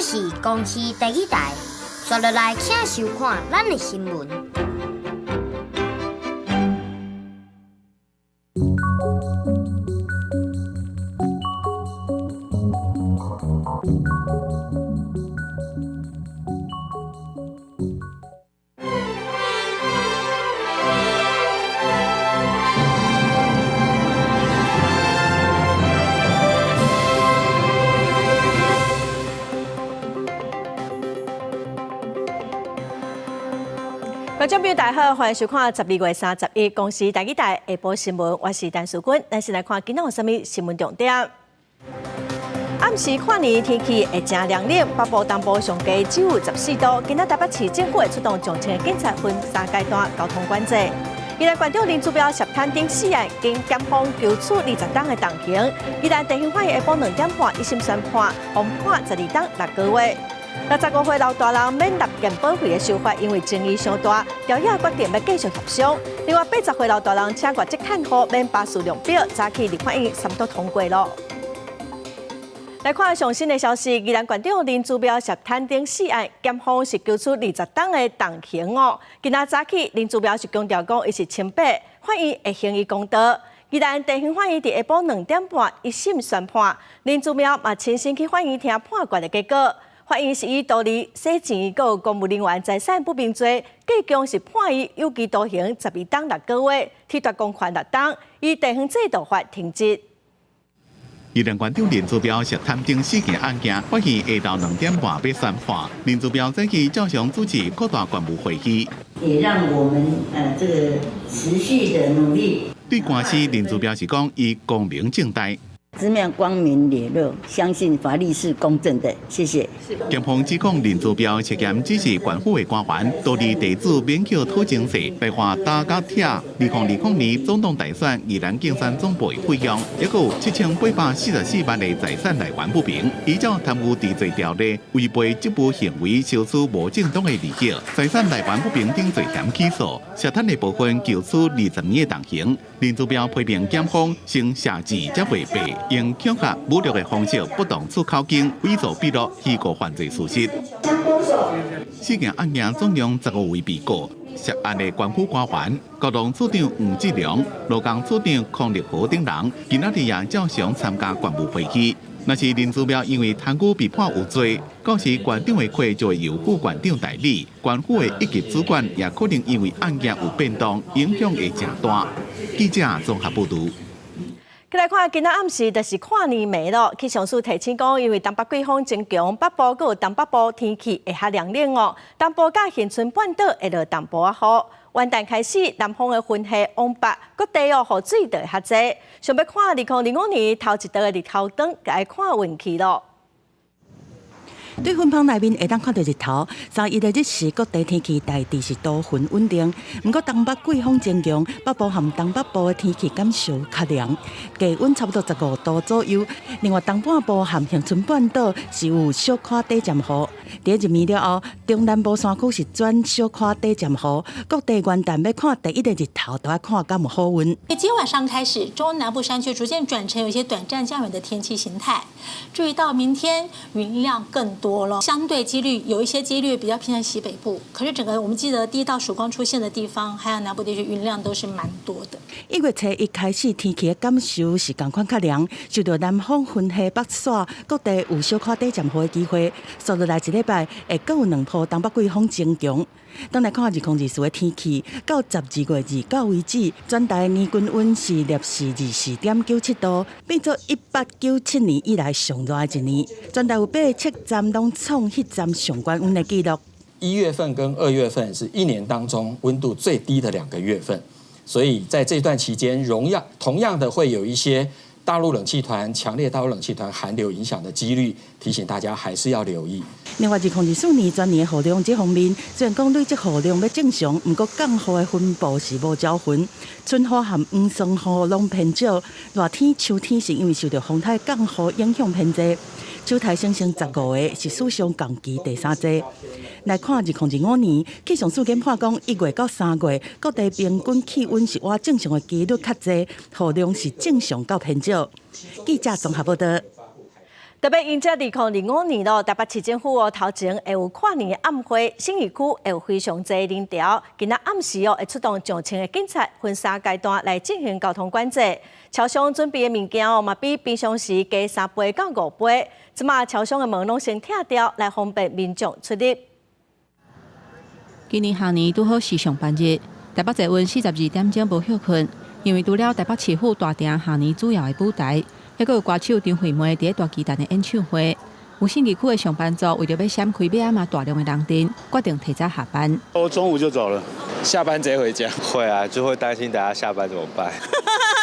這是公視台語台，紲落來請收看咱的新聞。觀眾朋友大家好，歡迎收看12月31公視台語台下晡新聞，我是陳淑君。咱先來看今仔有啥物新聞重點。暗時跨年天氣會誠涼冷，北部、東部上低只有14度。今仔台北市政府會出動上千警察分三階段交通管制。宜蘭縣長林姿妙涉貪頂死案，經檢方求處20冬的重刑。宜蘭地方法院下晡2點半一審宣判，予判12冬6個月。65歲老大人免納健保費的修法，因為爭議傷大，朝野決定欲繼續協商。另外，80歲老大人請外籍看護免巴士量表，早起立法院三讀通過囉。來看上新的消息，宜蘭縣長林姿妙涉貪頂死案，檢方是求處20冬的重刑哦。今仔早起，林姿妙是強調講，伊是清白，法院會還伊公道。宜蘭地方法院佇下晡2點半一審宣判，林姿妙嘛親身去法院聽判決的結果。法院是以盜利、洗錢、閣有公務人員財產不明罪，計共是判伊有期徒刑12冬6個月，剝奪公權6冬，依地方制度法停職。宜蘭縣長林姿妙涉貪頂死刑案件，法院下晝2點半欲宣判。林姿妙早起照常主持擴大縣務會議，也讓我們這個持續的努力。對官司，林姿妙是講伊光明正大。姿妙光明磊落，相信法律是公正的。謝謝。檢方指控林姿妙涉嫌指示縣府的官員，盜利地主免繳土增稅，白話打甲拆。2020年總統大選，宜蘭競選總部的費用，抑閣有7844萬的財產來源不明，依照貪污治罪條例，違背職務行為收取無正當的利益，財產來源不明等罪嫌起訴，涉貪的部分求處20年的重刑。林姿妙批評檢方先寫字才袂白，用恐嚇侮辱的方式不當取口供、偽造筆錄、虛構犯罪事實。死刑案件總共15位被告，涉案的縣府官員、國防處長黃志良、勞工處長孔立和等人，今仔日也照常參加縣務會議。若是林姿妙因為貪污被判有罪，到時縣長的課就會由副縣長代理，縣府的一級主管也可能因為案件有變動，影響會誠大。記者綜合報導。來看，今仔暗時就是跨年暝囉。氣象署提醒講，因為東北季風增強，北部閣有東北部天氣會較涼冷哦。東部佮恆春半島會落淡薄仔雨。元旦開始，南方的雲系往北，各地哦雨水就會較濟。想欲看2025年頭一道的日頭燈，就愛看運氣囉。對雲棚內面會當看著日頭，31的日時各地天氣大致是多雲穩定。毋過東北季風增強，北部和東北部的天氣感受較涼，低溫差不多15度左右。另外東半部和恆春半島是有小可短暫雨。佇入暝了後，中南部山區是轉小可短暫雨。各地元旦欲看第一个日頭，都愛看敢有好運。今天晚上開始，中南部山區逐漸轉成有一些短暫降雨的天氣形態。注意到明天雲量更多。相對幾率有一些幾率比較偏向西北部，可是整個我們記得第一道曙光出現的地方，還有南部地區雲量都是蠻多的。1月初一開始，天氣的感受是仝款較涼，受著南方雲系北徙，各地有小可短暫雨的機會。紲落來一禮拜會閣有兩波東北季風增強。轉來看2024的天氣，到12月29為止，全台年均溫是攝氏24.97度，變做1897年以來上熱的一年。全台有8個測站攏創彼站上懸溫的紀錄。1月份跟2月份是一年當中溫度最低的2個月份，所以在這段期間，同樣的會有一些大陸冷氣團、強烈大陸冷氣團寒流影響的幾率，提醒大家還是要留意。另外，2024年全年雨量這方面，雖然講累積雨量欲正常，毋過降雨的分布是無均勻，春雨和黃霜雨攏偏少，熱天、秋天是因為受著風颱降雨影響偏濟。秋台升升15個，是史上仝期第三濟。來看2025年，氣象署研判講，1月到3月各地平均氣溫是倚正常的幾率較濟，雨量是正常到偏少。記者綜合報導。特別迎接2025年咯，台北市政府哦頭前會有跨年暗會，信義區會有非常濟人潮。今仔暗時哦會出動上千个警察分三階段來進行交通管制。超商準備的物件哦嘛比平常時加3倍到5倍。這馬超商的門攏先拆掉，來方便民眾出入。今年跨年拄好是上班日，台北捷運42點鐘無歇睏，因為除了台北市府大埕跨年主要的舞台，猶閣有歌手張惠妹佇咧大巨蛋的演唱會。有信義區的上班族為著欲閃開欲暗仔大量的人陣，決定提早下班。我中午就走了，下班直接回家。會啊，就會擔心等下下班怎麼辦。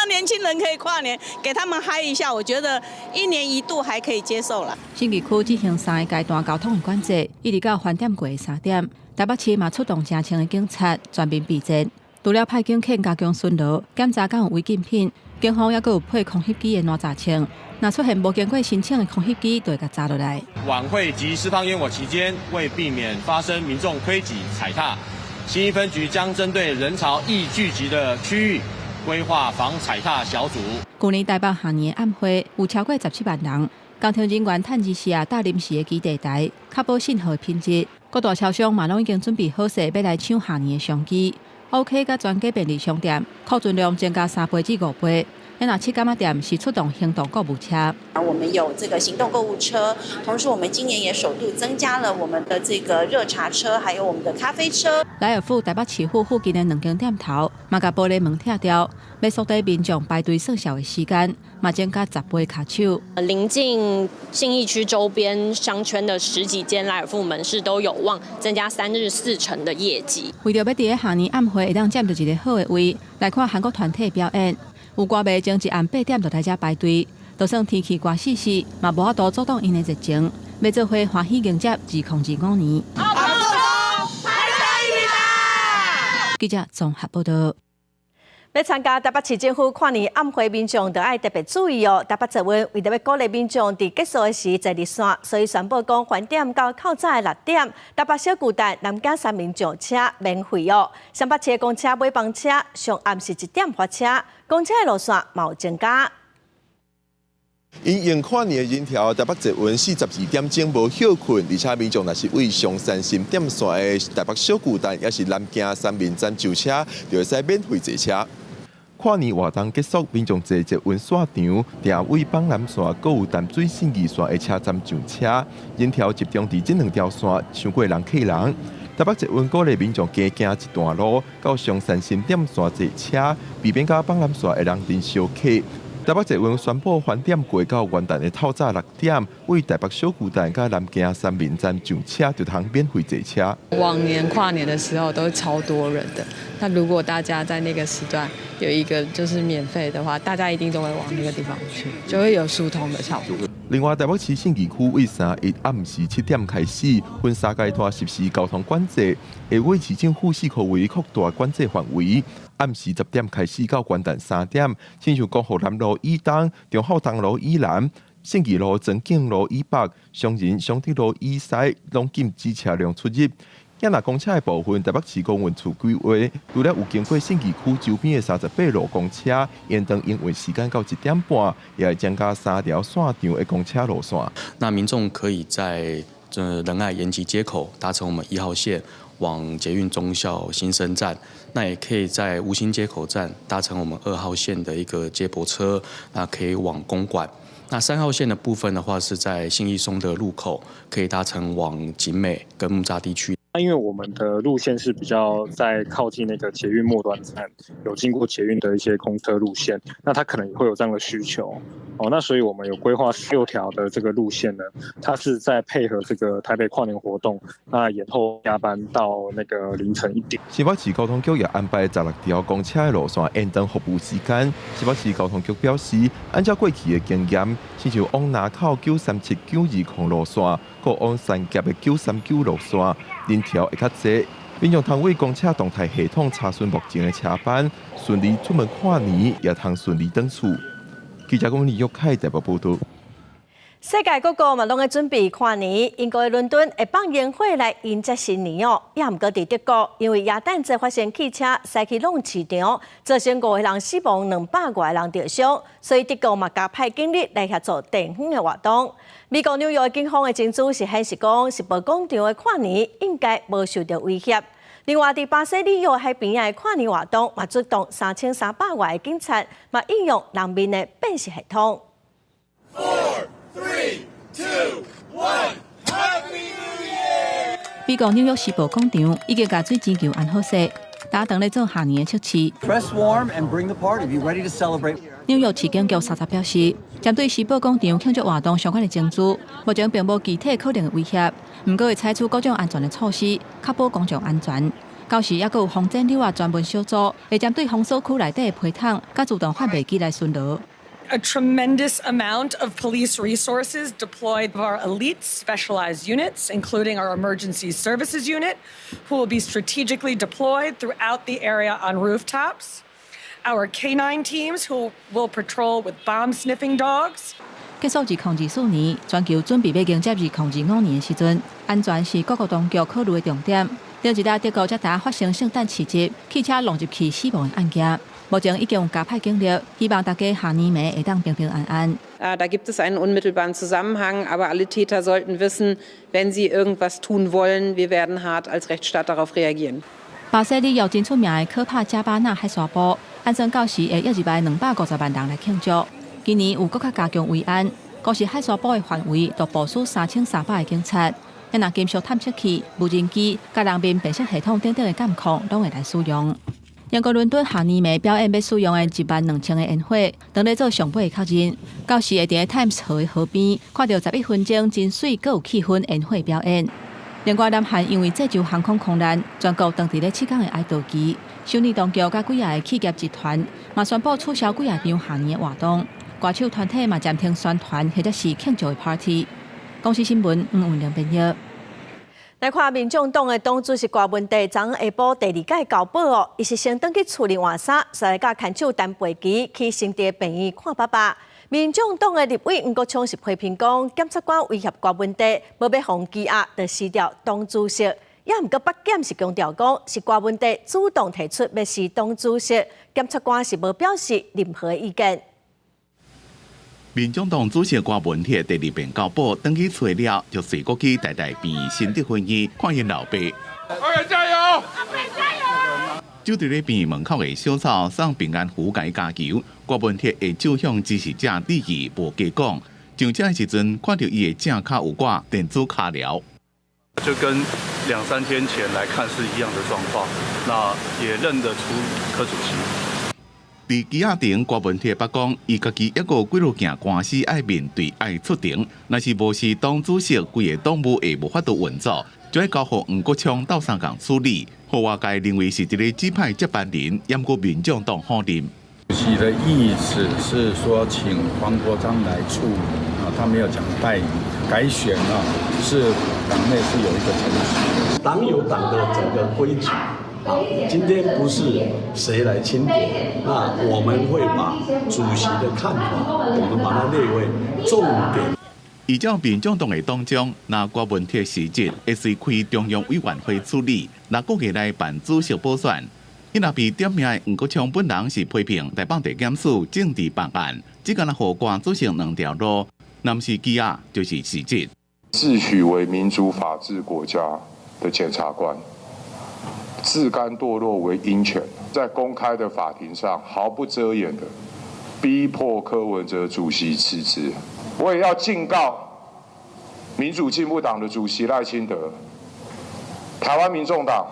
年輕人可以跨年，給他們嗨一下，我覺得一年一度還可以接受啦。信義區進行三个階段交通的管制，一直到翻點過的3點。台北市嘛出動成千的警察全面備戰，除了派警犬加強巡邏，檢查敢有違禁品，警方猶閣有配空翕機的哪閘槍，若出現無經過申請的空翕機，就會共砸落來。晚會及釋放煙火期間，為避免發生民眾推擠踩踏，信義分局將針對人潮易聚集的區域，規劃防踩踏小組。舊年台北跨年暗會有超過17萬人，工程人員趁二時啊搭臨時的基地台，確保信號的品質。各大超商嘛攏已經準備好勢，欲來搶跨年的商機。OK佮全家便利商店庫存量增加3倍至5倍。若七柑仔店是出動行動購物車。啊，我們有這個行動購物車，同時我們今年也首度增加了我們的這個熱茶車，還有我們的咖啡車。萊爾富台北市府附近的兩間店頭，嘛共玻璃門拆掉，欲縮短民眾排隊算數的時間，嘛增加10倍跤手。鄰近信義區周邊商圈的十幾間萊爾富門市都有望增加3至4成的業績。為著欲佇咧跨年暗會會當佔著一个好的位，來看韓國團體表演。有歌迷前一暗8點就來遮排隊，就算天氣熱死死，嘛無法度阻擋𪜶的熱情，欲做伙歡喜迎接2025年。記者綜合報道。欲參加台北市政府跨年暗會，民眾就愛特別注意哦。台北捷運為著欲鼓勵民眾佇結束的時坐熱線，所以宣布講，翻點到較早的6點，台北小巨蛋南京三民上車免費哦。雙北市公車尾班車上暗時1點發車，公車的路線嘛有增加。因應跨年的人潮，台北捷運42點鐘無歇睏，而且民眾若是對松山新店線的台北小巨蛋，抑是南京三民站上車，就會使免費坐車。跨年活動結束，民眾坐捷運煞場，定位板南線、閣有淡水信義線的車站上車，人潮集中佇這兩條線，傷過人客人。台北捷運鼓勵民眾加行一段路，到松山新店線坐車，避免佮板南線的人陣相卡。台北捷運宣布翻點過到元旦的透早6點，對台北小巨蛋佮南京三民站上車就通免費坐車。往年跨年的時候都是超多人的，那如果大家在那個時段有一個就是免費的話，大家一定都會往那個地方去，就會有疏通的效果。另外，台北市信義區對31暗時7點開始，分三階段實施交通管制，會對市政府四箍圍擴大管制範圍。暗時10點開始到元旦3點，親像光復南路以東、忠孝東路以南、信義路、莊敬路以北、松仁松德路以西，攏禁止車輛出入。若公車的部分，台北市公運處規劃，除了有經過信義區周邊的38路公車，延長營運時間到1點半，也會增加三條線場的公車路線。那民眾可以在這仁愛延吉街口搭乘我們1號線往捷運忠孝新生站，那也可以在吳興街口站搭乘我們2號線的一個接駁車，那可以往公館。那3號線的部分的話，是在信義松德路口可以搭乘往景美跟木柵地區。那因為我們的路線是比較在靠近那個捷運末端站，有經過捷運的一些公車路線，那它可能也會有這樣的需求哦。那所以我們有規劃6條的這個路線呢，它是在配合這個台北跨年活動，那延後加班到那個凌晨1點。新北市交通局也安排16條公車的路線延長服務時間。新北市交通局表示，按照過去的經驗，親像往林口937、920路線，閣往三峽的939路線，人潮會較濟。民眾通對公車動態系統查詢目前的車班，順利出門跨年，也通順利轉厝。記者李玉凱台北報道。世界各國嘛攏咧準備跨年，英國的倫敦會放煙火來迎接新年哦。也毋過佇德國，因為耶誕節發生汽車駛去挵市場，造成五個人死亡，200外人著傷，所以德國嘛加派警力來協助地方的活動。美國紐約警方的證據是顯示講，時報廣場的跨年應該無受著威脅。另外，佇巴西里約海邊的跨年活動嘛出動3300外的警察，嘛應用人面的辨識系統。 Four, three, two, one, Happy New Year！美國紐約時報廣場已經共水晶球安好勢，打當咧做跨年的測試。 Dress warm and bring the party. Be ready to celebrate. 紐約市警局30表示，針對時報廣場慶祝活動相關的證據，目前並無具體可能的威脅，毋過會採取各種安全的措施，確保公眾安全。到時猶閣有防戰紐約專門小組，會針對封鎖區內底的系統，佮自動販賣機來巡邏。 A tremendous amount of police resources deployed of our elite specialized units, including our emergency services unit, who will be strategically deployed throughout the area on rooftops, our canine teams who will patrol with bomb sniffing dogs. 結束2024年，全球準備欲迎接2025年的時陣，安全是各國當局考慮的重點。頂一禮德國才拄發生聖誕市集，汽車挵入去死亡的案件。目前已經有加派警力，希望大家跨年暝會當平平安安。 Da gibt es einen unmittelbaren Zusammenhang, aber alle Täter sollten wissen, wenn sie irgendwas tun wollen, wir werden hart als Rechtsstaat darauf reagieren. 巴西里約真出名的科帕加巴納海沙埔，按算到時會約入來250萬人來慶祝。今年有閣較加強維安，光是海沙埔的範圍就部署3300个警察。若金屬探測器、無人機、佮人面辨識系統等等的監控，攏會來使用。英國倫敦跨年暝表演欲使用的1萬2千个煙火，當咧做上尾的確認。到時會佇泰晤士河的河邊，看著11分鐘真媠閣有氣氛煙火表演。另外，南韓因為濟州航空空難，全國當佇咧7工的哀悼期，首爾當局佮幾仔个企業集團嘛宣布取消幾仔場跨年的活動，歌手團體嘛暫停宣傳或者是慶祝的 party。公視新聞吳文良編譯。來看民眾黨的黨主席郭文帝，昨昏下晡第二擺交保哦，伊是先轉去厝裡換衫，煞來佮牽手陳培基去新竹病院看爸爸。民眾黨的立委黃國昌是批評講，檢察官威脅郭文帝，無欲予羈押，就辭掉黨主席。也毋過北檢是強調講，是郭文帝主動提出欲辭黨主席，檢察官是無表示任何意見。民眾黨主席郭文鐵第二遍交保，轉去厝了，就隨過去台大病院新竹分院看𪜶老爸。阿加油！加油！就佇咧病院門口的小草送平安符共伊加油。郭文鐵會手向支持者致意，無加講。上車的時陣，看著伊的正跤有掛電子跤鐐。就跟兩三天前來看是一樣的狀況，那也認得出柯主席。佇羈押庭，郭文鐵捌講，伊家己猶閣有幾落件官司愛面對、愛出庭，若是無辭黨主席，規个黨務會無法度運作，就愛交予黃國昌鬥相共處理。予外界認為是佇咧指派接班人，毋過民眾黨否認。主席的意思是說，請黃國昌來處理啊，他沒有講代理改選啊，是黨內是有一個程序。黨有黨的整個規矩。啊，今天不是誰來欽點，那我們會把主席的看法，我們把它列為重點。依照民眾黨的黨章，若郭文鐵辭職，會隨開中央委員會處理，若閣會來辦主席補選。伊若被點名的黃國昌本人是批評台北地檢署政治辦案，只干焦予郭主席兩條路，若毋是羈押就是辭職。自詡為民主法治國家的檢察官，自甘墮落為鷹犬，在公開的法庭上毫不遮掩的逼迫柯文哲主席辭職。我也要警告民主進步黨的主席賴清德，台灣民眾黨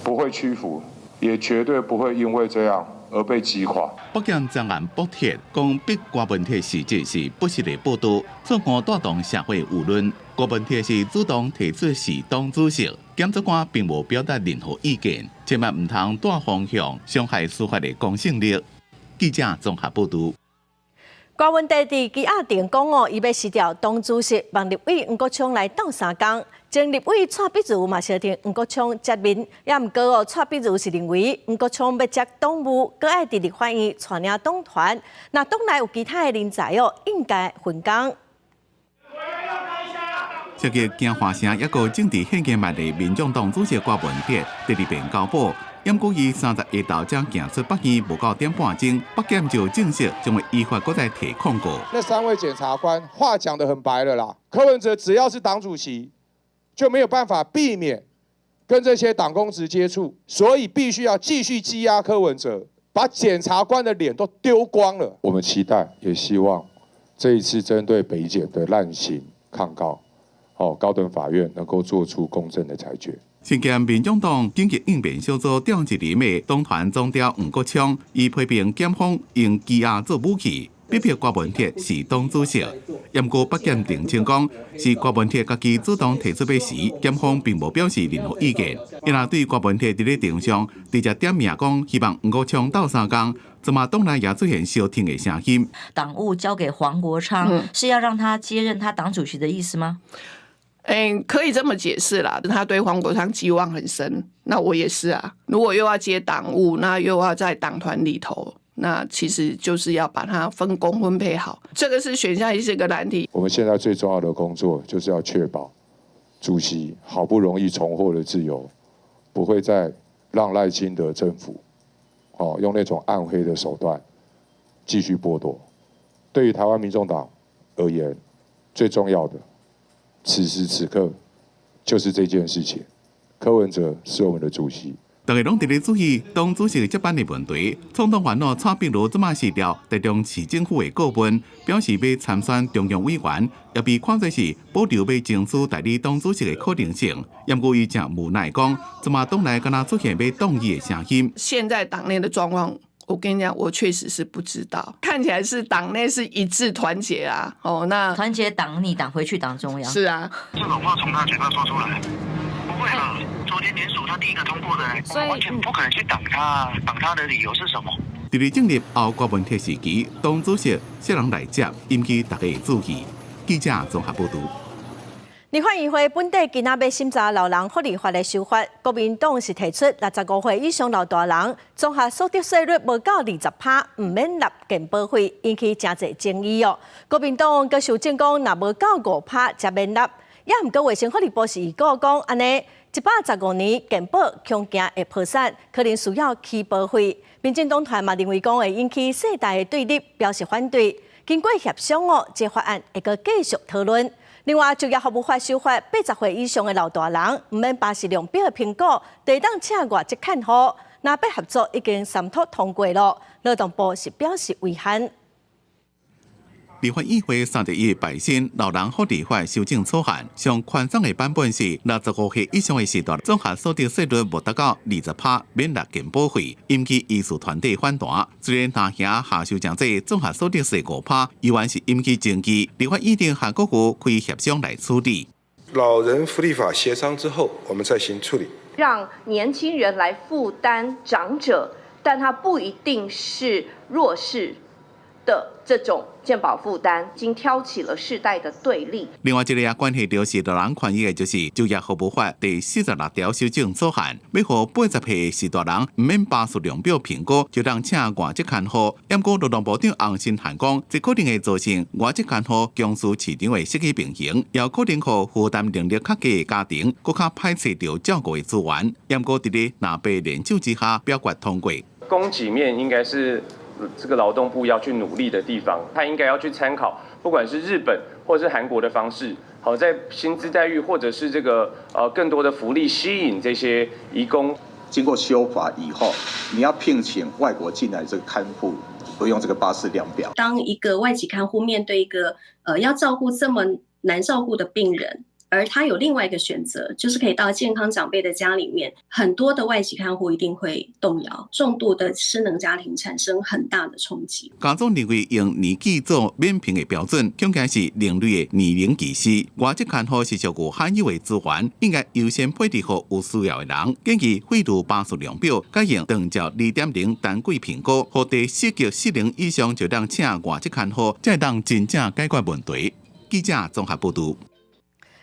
不會屈服，也絕對不會因為這樣而被擊垮。北檢專案駁鐵講逼郭文鐵辭職是不實的報道，錯誤帶動社會輿論。郭文鐵是主動提出辭黨主席，檢察官並無表達任何意見，千萬毋通帶風向，傷害司法的公信力。記者綜合報道。郭文哲佇基亞庭講哦，伊欲辭掉黨主席，望立委黃國昌來鬥相共。前立委蔡碧如嘛相挺黃國昌接任，也毋過哦，蔡碧如是認為黃國昌欲接黨務，閣愛佇立法院帶領黨團，若黨內有其他的人才哦，應該分工。涉及京華城一個政治獻金案的民眾黨主席郭文哲，佇咧變交保。毋過伊31晝才行出北院，無夠點半鐘，北檢就正式將會依法閣再提控告。那三位檢察官話講得很白了啦，柯文哲只要是黨主席，就沒有辦法避免跟這些黨公職接觸，所以必須要繼續羈押柯文哲，把檢察官的臉都丟光了。我們期待，也希望這一次針對北檢的濫刑抗告，哦，高等法院能夠做出公正的裁決。身兼民眾黨緊急應變小組召集人的黨團總召黃國昌，伊批評檢方用羈押做武器，逼迫郭文哲辭黨主席。毋過北檢澄清講，是郭文哲家己主動提出欲辭，檢方並無表示任何意見。伊若對郭文哲佇咧庭上直接點名講，希望黃國昌鬥相共，這馬黨內也出現相挺的聲音。黨務交給黃國昌，是要讓他接任他黨主席的意思嗎？嗯，可以這麼解釋啦。他對黃國昌寄望很深，那我也是啊。如果又要接黨務，那又要在黨團裡頭，那其實就是要把它分工分配好。這個是選項，也是個難題。我們現在最重要的工作就是要確保主席好不容易重獲了自由，不會再讓賴清德政府哦用那種暗黑的手段繼續剝奪。對於台灣民眾黨而言，最重要的。此時此刻，就是這件事情。柯文哲是我們的主席。大家攏佇咧注意黨主席接班的問題。創黨元老蔡壁如這馬辭掉台中市政府的顧問，表示欲參選中央委員，也被看作是保留欲爭取代理黨主席的可能性。毋過伊誠無奈講，這馬黨內敢若出現欲動伊的聲音。現在黨內的狀況，我跟你講，我確實是不知道。看起來是黨內是一致團結啊。哦，那團結黨你黨回去黨中央。是啊。這種話從他嘴巴說出來，不會吧？昨天聯署他第一個通過的，我們完全不可能去擋他。擋他的理由是什麼？佇咧進入後郭文哲時期，黨主席啥人來接，引起大家的注意。記者綜合報道。立法院會本底今仔欲審查老人福利法的修法，國民黨是提出65歲以上老大人綜合所得稅率無夠20%，毋免納健保費，引起誠濟爭議哦。國民黨閣修正講，若無夠5%才免納。也毋過衛生福利部是預告講，按呢115年健保恐驚會破產，可能需要起保費。民進黨團嘛認為講會引起世代的對立，表示反對。經過協商哦，這法案會閣繼續討論。另外，就業服務法修法，80歲以上的老大人毋免巴氏量表的評估，會當請外籍看護。若欲合作已經三讀通過囉，勞動部是表示遺憾。立法院會31日審老人福利法修正草案，上寬鬆的版本是65歲以上的序大綜合所得稅率無達到20%，免納健保費，引起醫師團體反彈。雖然若遐下修成這綜合所得稅5%，依然是引起爭議。立法院長韓國瑜開協商來處理。老人福利法協商之後，我們再行處理。讓年輕人來負擔長者，但他不一定是弱勢的這種健保負擔，已經挑起了世代的對立。另外一個也關係到序大人權益的，就是就業服務法第46條修正草案，欲予80歲序大人毋免巴氏量表評估，就通請外籍看護。毋過勞動部長洪申翰講，這可能會造成外籍看護供需市場的失去平衡，也可能予負擔能力較低的家庭，閣較歹揣著照顧的資源。毋過佇咧藍白聯手之下，表決通過。供給面應該是這個勞動部要去努力的地方，他應該要去參考，不管是日本或者是韓國的方式，好在薪資待遇或者是這個更多的福利吸引這些移工。經過修法以後，你要聘請外國進來這個看護，不用這個巴氏量表。當一個外籍看護面對一個要照顧這麼難照顧的病人，而他有另外一個選擇，就是可以到健康長輩的家裡面。很多的外籍看護一定會動搖，重度的失能家庭產生很大的衝擊。教總認為用年紀做免評的標準，恐驚是另類的年齡歧視。外籍看護是照顧罕有的資源，應該優先配置予有需要的人。建議廢除巴氏量表，改用長照2.0單季評估，予第四級失能以上就當請外籍看護，才會當真正解決問題。記者綜合報導。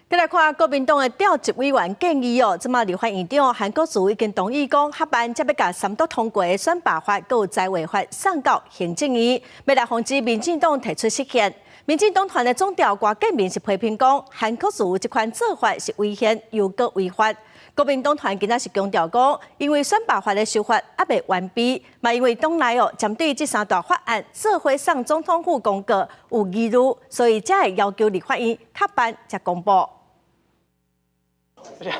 再來看國民黨的召集委員建議哦，這馬立法院長韓國瑜已經同意講，較慢才欲共三讀通過的選罷法閣有在位法送到行政院，欲來防止民進黨提出釋憲。民進黨團的總召郭建明是批評講，韓國瑜這款做法是違憲又閣違法。國民黨團今仔是強調講，因為選罷法的修法猶未完備，嘛因為黨內哦針對這三大法案做伙送總統府公告有疑慮，所以才會要求立法院較慢才公布。我想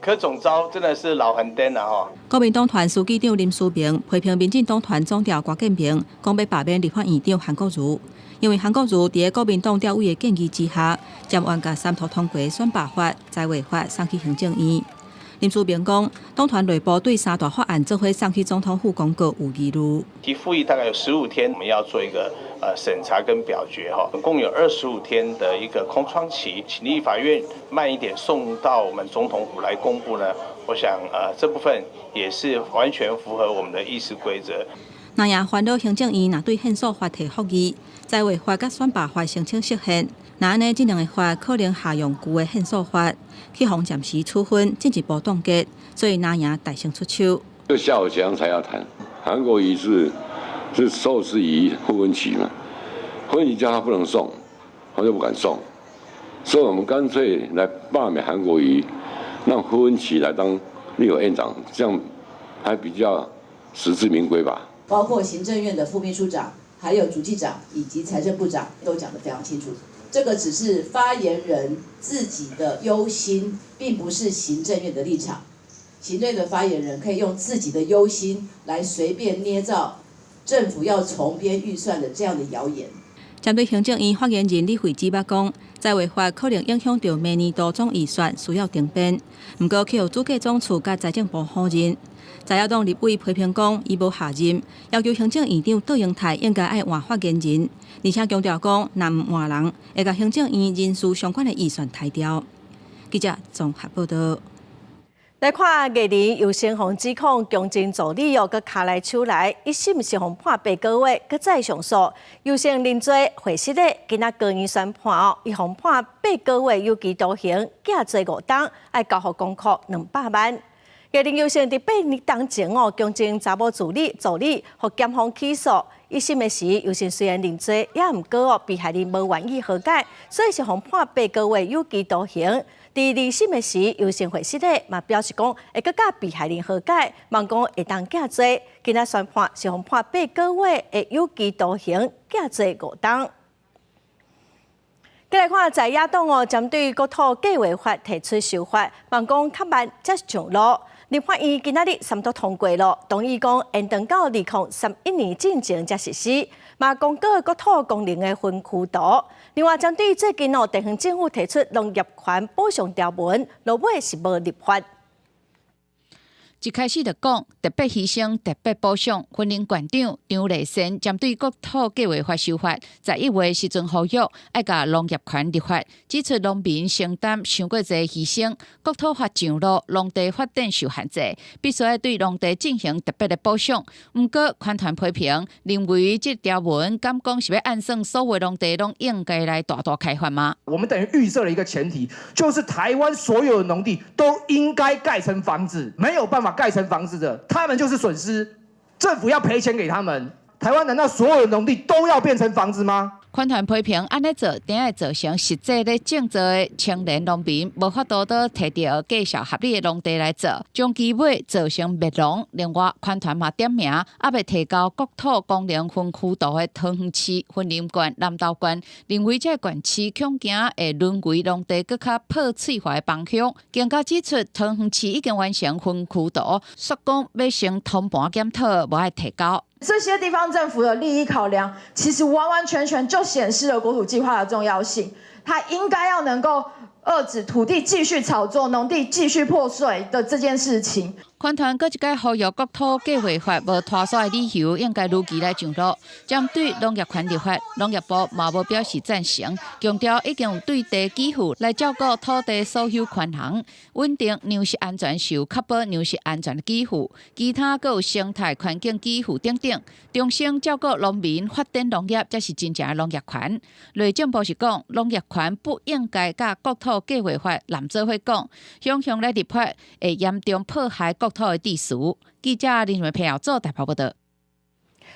柯總召真的是老番顛啦吼。國民黨團書記長林思明批評民進黨團總召郭建明，講欲罷免立法院長韓國瑜，因為韓國瑜佇國民黨召委的建議之下，將願共三讀通過選罷法、在位法送去行政院。林思明講，黨團內部對三大法案做伙送去總統府公告有疑慮。提復議大概有15天，我們要做一個審查跟表決哈，總共有25天的一個空窗期，請立法院慢一點送到我們總統府來公布呢。我想這部分也是完全符合我們的議事規則。那也煩惱行政院若對憲訴法提覆議，在位法佮選罷法申請釋憲，若按呢這兩个法可能下用舊的憲訴法，去予暫時處分，進一步凍結，所以藍營大聲出手。這下午怎樣才要談？韓國瑜是受制於傅崐萁嘛？傅崐萁叫他不能送，他就不敢送，所以我們乾脆來罷免韓國瑜，讓傅崐萁來當立法院長，這樣還比較實至名歸吧。包括行政院的副秘書長、還有主計長以及財政部長都講得非常清楚，這個只是發言人自己的憂心，並不是行政院的立場。行政院的發言人可以用自己的憂心來隨便捏造政府要重編預算的這樣的謠言。針對行政院發言人李慧芝捌講，在位法可能影響到明年度總預算需要重編，毋過去予主計總處佮財政部否認。在野黨立委批評講，伊無下任，要求行政院長卓榮泰應該愛換發言人，而且強調講，若毋換人，會共行政院人事相關的預算刣掉。記者綜合報道。來看藝人游承鴻指控強徵助理哦，閣跤來手來，一審是予判8個月，閣再上訴。游承認罪獲釋的，今仔高院宣判哦，伊予判八個月有期徒刑，減罪5冬，愛交予公庫200萬。藝人游承鴻佇8年當前哦，強徵查某助理助理，予檢方起訴。一審的時，游承鴻雖然認罪，也毋過哦，被害人無願意和解，所以是予判八個月有期徒刑。佇二審的時，游承鴻獲釋的嘛表示講會閣佮被害人和解，望講會當減罪。今仔宣判是予判八個月的有期徒刑，減罪5冬。再來看在野黨哦，針對國土計劃法提出修法，望講較慢才上路。立法院今仔日三讀通過了，同意講延長到2031年進前才實施，嘛公告國土功能的分區圖。另外，針對最近哦，地方政府提出農業權補償條文，落尾是無立法。一開始就講特別犧牲、特別補償，雲林縣長張麗善針對國土計劃法修法，11月時陣呼籲愛共農業權立法，指出農民承擔傷過濟犧牲，國土法上路，農地發展受限制，必須愛對農地進行特別的補償。毋過，環團批評認為這條文敢講是欲按算所有農地攏應該來大大開發嗎？我們等於預設了一個前提，就是台灣所有的農地都應該蓋成房子，沒有辦法蓋成房子的，他們就是損失，政府要賠錢給他們。台灣難道所有的農地都要變成房子嗎？環團批評按呢做，定會造成實際咧種作的青年農民無法度倒提著價數合理的農地來做，長期尾造成滅農。另外，環團嘛點名，猶未提交國土功能分區圖的桃園市、雲林縣、南投縣，認為這個縣市恐驚會淪為農地閣較破碎化的方向。更加指出，桃園市已經完成分區圖，煞講欲先通盤檢討，無愛提交。這些地方政府的利益考量，其實完完全全就顯示了國土計劃的重要性。它應該要能夠遏止土地繼續炒作、農地繼續破碎的這件事情。環團閣一擺呼籲國土計劃法無拖煞的理由，應該如期來上路。針對農業權立法，農業部嘛無表示贊成，強調已經有對地給付來照顧土地所有權人，穩定糧食安全受確保糧食安全的給付，其他閣有生態環境給付等等，重新照顧農民發展農業，才是真正的農業權。內政部是講，農業權不應該佮國土計劃法攬做伙講，強行來立法會嚴重破壞國土的秩序。記者林慧平做台北報道。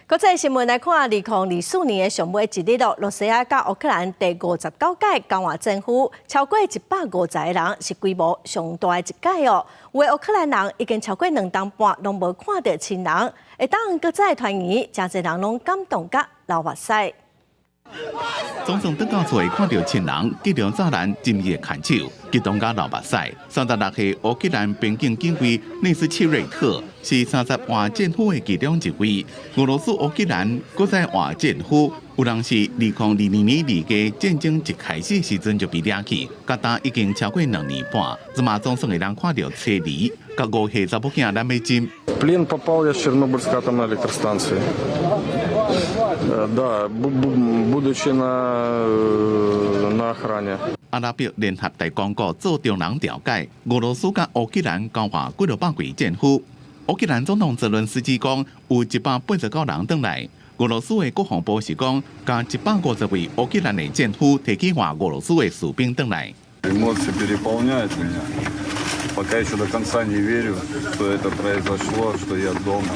國際新聞來看，2024年的上尾一日咯，羅西亞佮烏克蘭第59屆交換戰俘超過150個人，是規模上大的一屆哦。有的烏克蘭人已經超過2冬半攏無看著親人，會當閣再團圓，誠濟人攏感動佮流目屎。總算轉到厝看著親人，結著柵欄親熱牽手，激動佮流目屎。36歲烏克蘭邊境警衛內斯切瑞特是30換戰俘的其中一位。俄羅斯烏克蘭閣再換戰俘，有人是2022年2月戰爭一開始時陣就被掠去，到今已經超過2年半，這馬總算會當看著妻兒，佮5歲查某囝咱欲斟。 В плен попал я с Чернобыльской атомной электростанции. Да, будучи на охране. 阿拉伯聯合大公國做中人調解，俄羅斯佮烏克蘭交換幾落百位戰俘。烏克蘭總統澤倫斯基講，有189人轉來。俄羅斯的國防部是講，共150位烏克蘭的戰俘提去換俄羅斯的士兵轉來。 Эмоции переполняют меня. Пока еще до конца не верю, что это произошло, что я дома.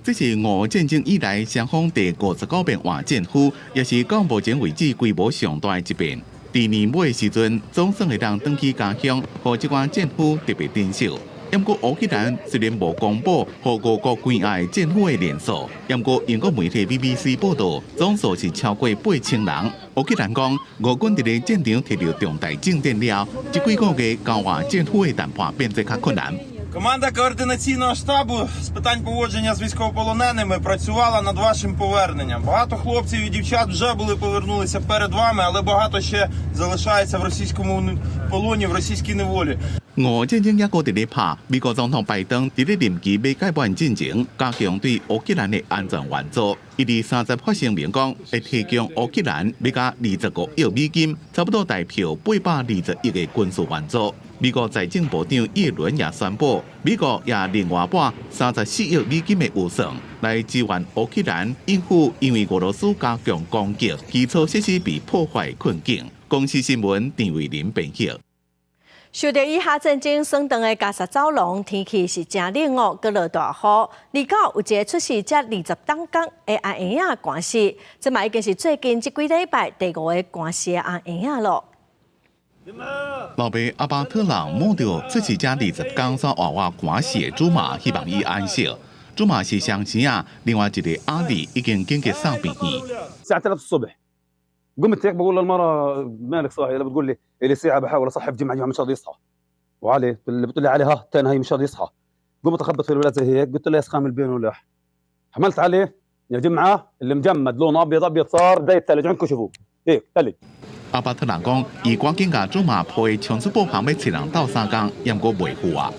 這是俄烏戰爭以來雙方第59遍換戰俘，也是到目前為止規模上大的一遍。佇年尾時陣，總算會當轉去家鄉，予這寡戰俘特別珍惜。毋過烏克蘭雖然無公布予俄國關押的戰俘的人數，毋過英國媒體 BBC 報道，總數是超過8000人。烏克蘭講，俄軍佇咧戰場提著重大進展了，這幾個月交換戰俘的談判變得較困難。 Команда координаційного штабу з питань поводження з військовополоненими працювала над вашим поверненням. Багато хлопців і дівчат вже були повернулися перед вами, але багато ще залишається в російському полоні, в російській неволі. 俄烏戰爭猶閣佇咧拍，美國總統拜登佇咧任期欲屆滿進前，加強對烏克蘭的安全援助。伊佇30發聲明講，會提供烏克蘭欲加25億美金，差不多代表820億的軍事援助。美國財政部長耶倫也宣布，美國也另外撥34億美金的預算來支援烏克蘭，應付因為俄羅斯加強攻擊、基礎設施被破壞困境。公視新聞陳慧琳編譯。受著以哈戰爭損斷的加薩走廊，天氣是誠冷哦，閣落大雨。二九有一個出世才20冬工的阿嬰仔寒死，這嘛已經是最近這幾禮拜第五个寒死的阿嬰仔囉。老爸阿巴特朗摸著出世才20工煞活活寒死的祖瑪，希望伊安息。祖瑪是雙生仔，另外一個阿弟已經緊急送病院。 الساعة 3 الصبح قمت هيك بقول للمرة مالك صاحي؟ بتقول لي إلي ساعة بحاول أصحي في جمعة، جمعة مش راضي يصحى، وعلي اللي بتقول لي علي ها الثاني هي مش راضي يصحى. قمت اخبط في الولاد زي هيك، قلت له يا سخام البين ولاح حملت عليه يا جمعة اللي مجمد لونه ابيض ابيض صار زي الثلج، عندكم شوفوه هيك ثلج. 阿巴特人講，伊趕緊共祖瑪抱去倉鼠布旁欲揣人鬥相共，毋過袂赴啊。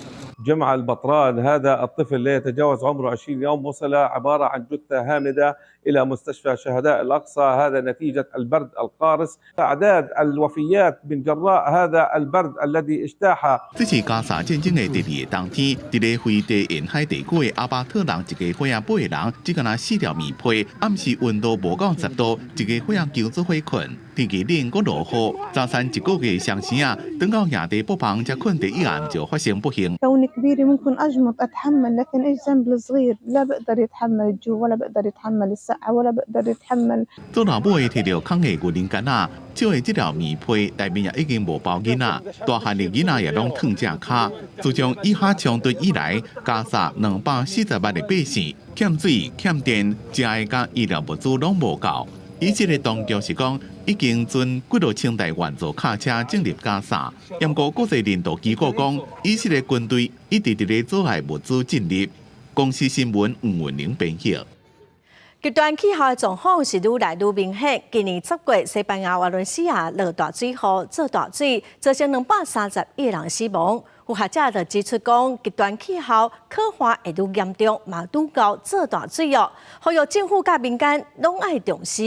جمعة البطران، هذا الطفل لا يتجاوز عمره 20 يوم، وصل عبارة عن جثة هامدة إلى مستشفى شهداء الأقصى، هذا نتيجة البرد القارس. أعداد الوفيات من جراء هذا البرد الذي اجتاح 這是加沙戰爭的第二個冬天，佇咧飛地沿海地區的阿巴特人一家伙仔八個人，只干焦四條棉被，暗時溫度無到10度，一家伙仔揪做伙睏。天氣冷，閣落雨，早餐一個月雙生仔，轉到營地布棚才睏，第一暗就發生不幸。 كوني كبيرة ممكن أجمط أتحمل، لكن إيش ذنب الصغير؟ لا بقدر يتحمل الجو ولا بقدر يتحمل السقعة ولا بقدر يتحمل 做老母的提著空的牛奶罐仔，借的這條棉被內面也已經無包囡仔，大漢的囡仔也攏褪正跤。自從以哈衝突以來，加沙240萬的百姓欠水、欠電、食的佮醫療物資攏無夠。以色列當局是講，已經準幾落千台援助卡車進入加沙，毋過國際人道機構講，以色列軍隊一直佇咧阻礙物資進入。公視新聞吳文玲編譯。極端氣候的狀況是愈來愈明顯。今年10月，西班牙瓦倫西亞落大水雨，做大水，造成231人死亡。有學者就指出講，極端氣候可能會愈嚴重，嘛拄到做大水哦。呼籲政府佮民間攏愛重視。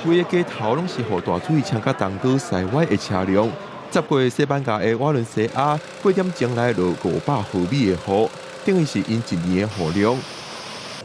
規個街頭攏是予大水沖甲東倒西歪的車輛。10月，西班牙的瓦倫西亞8點鐘來落500毫米的雨，等於是𪜶一年的雨量。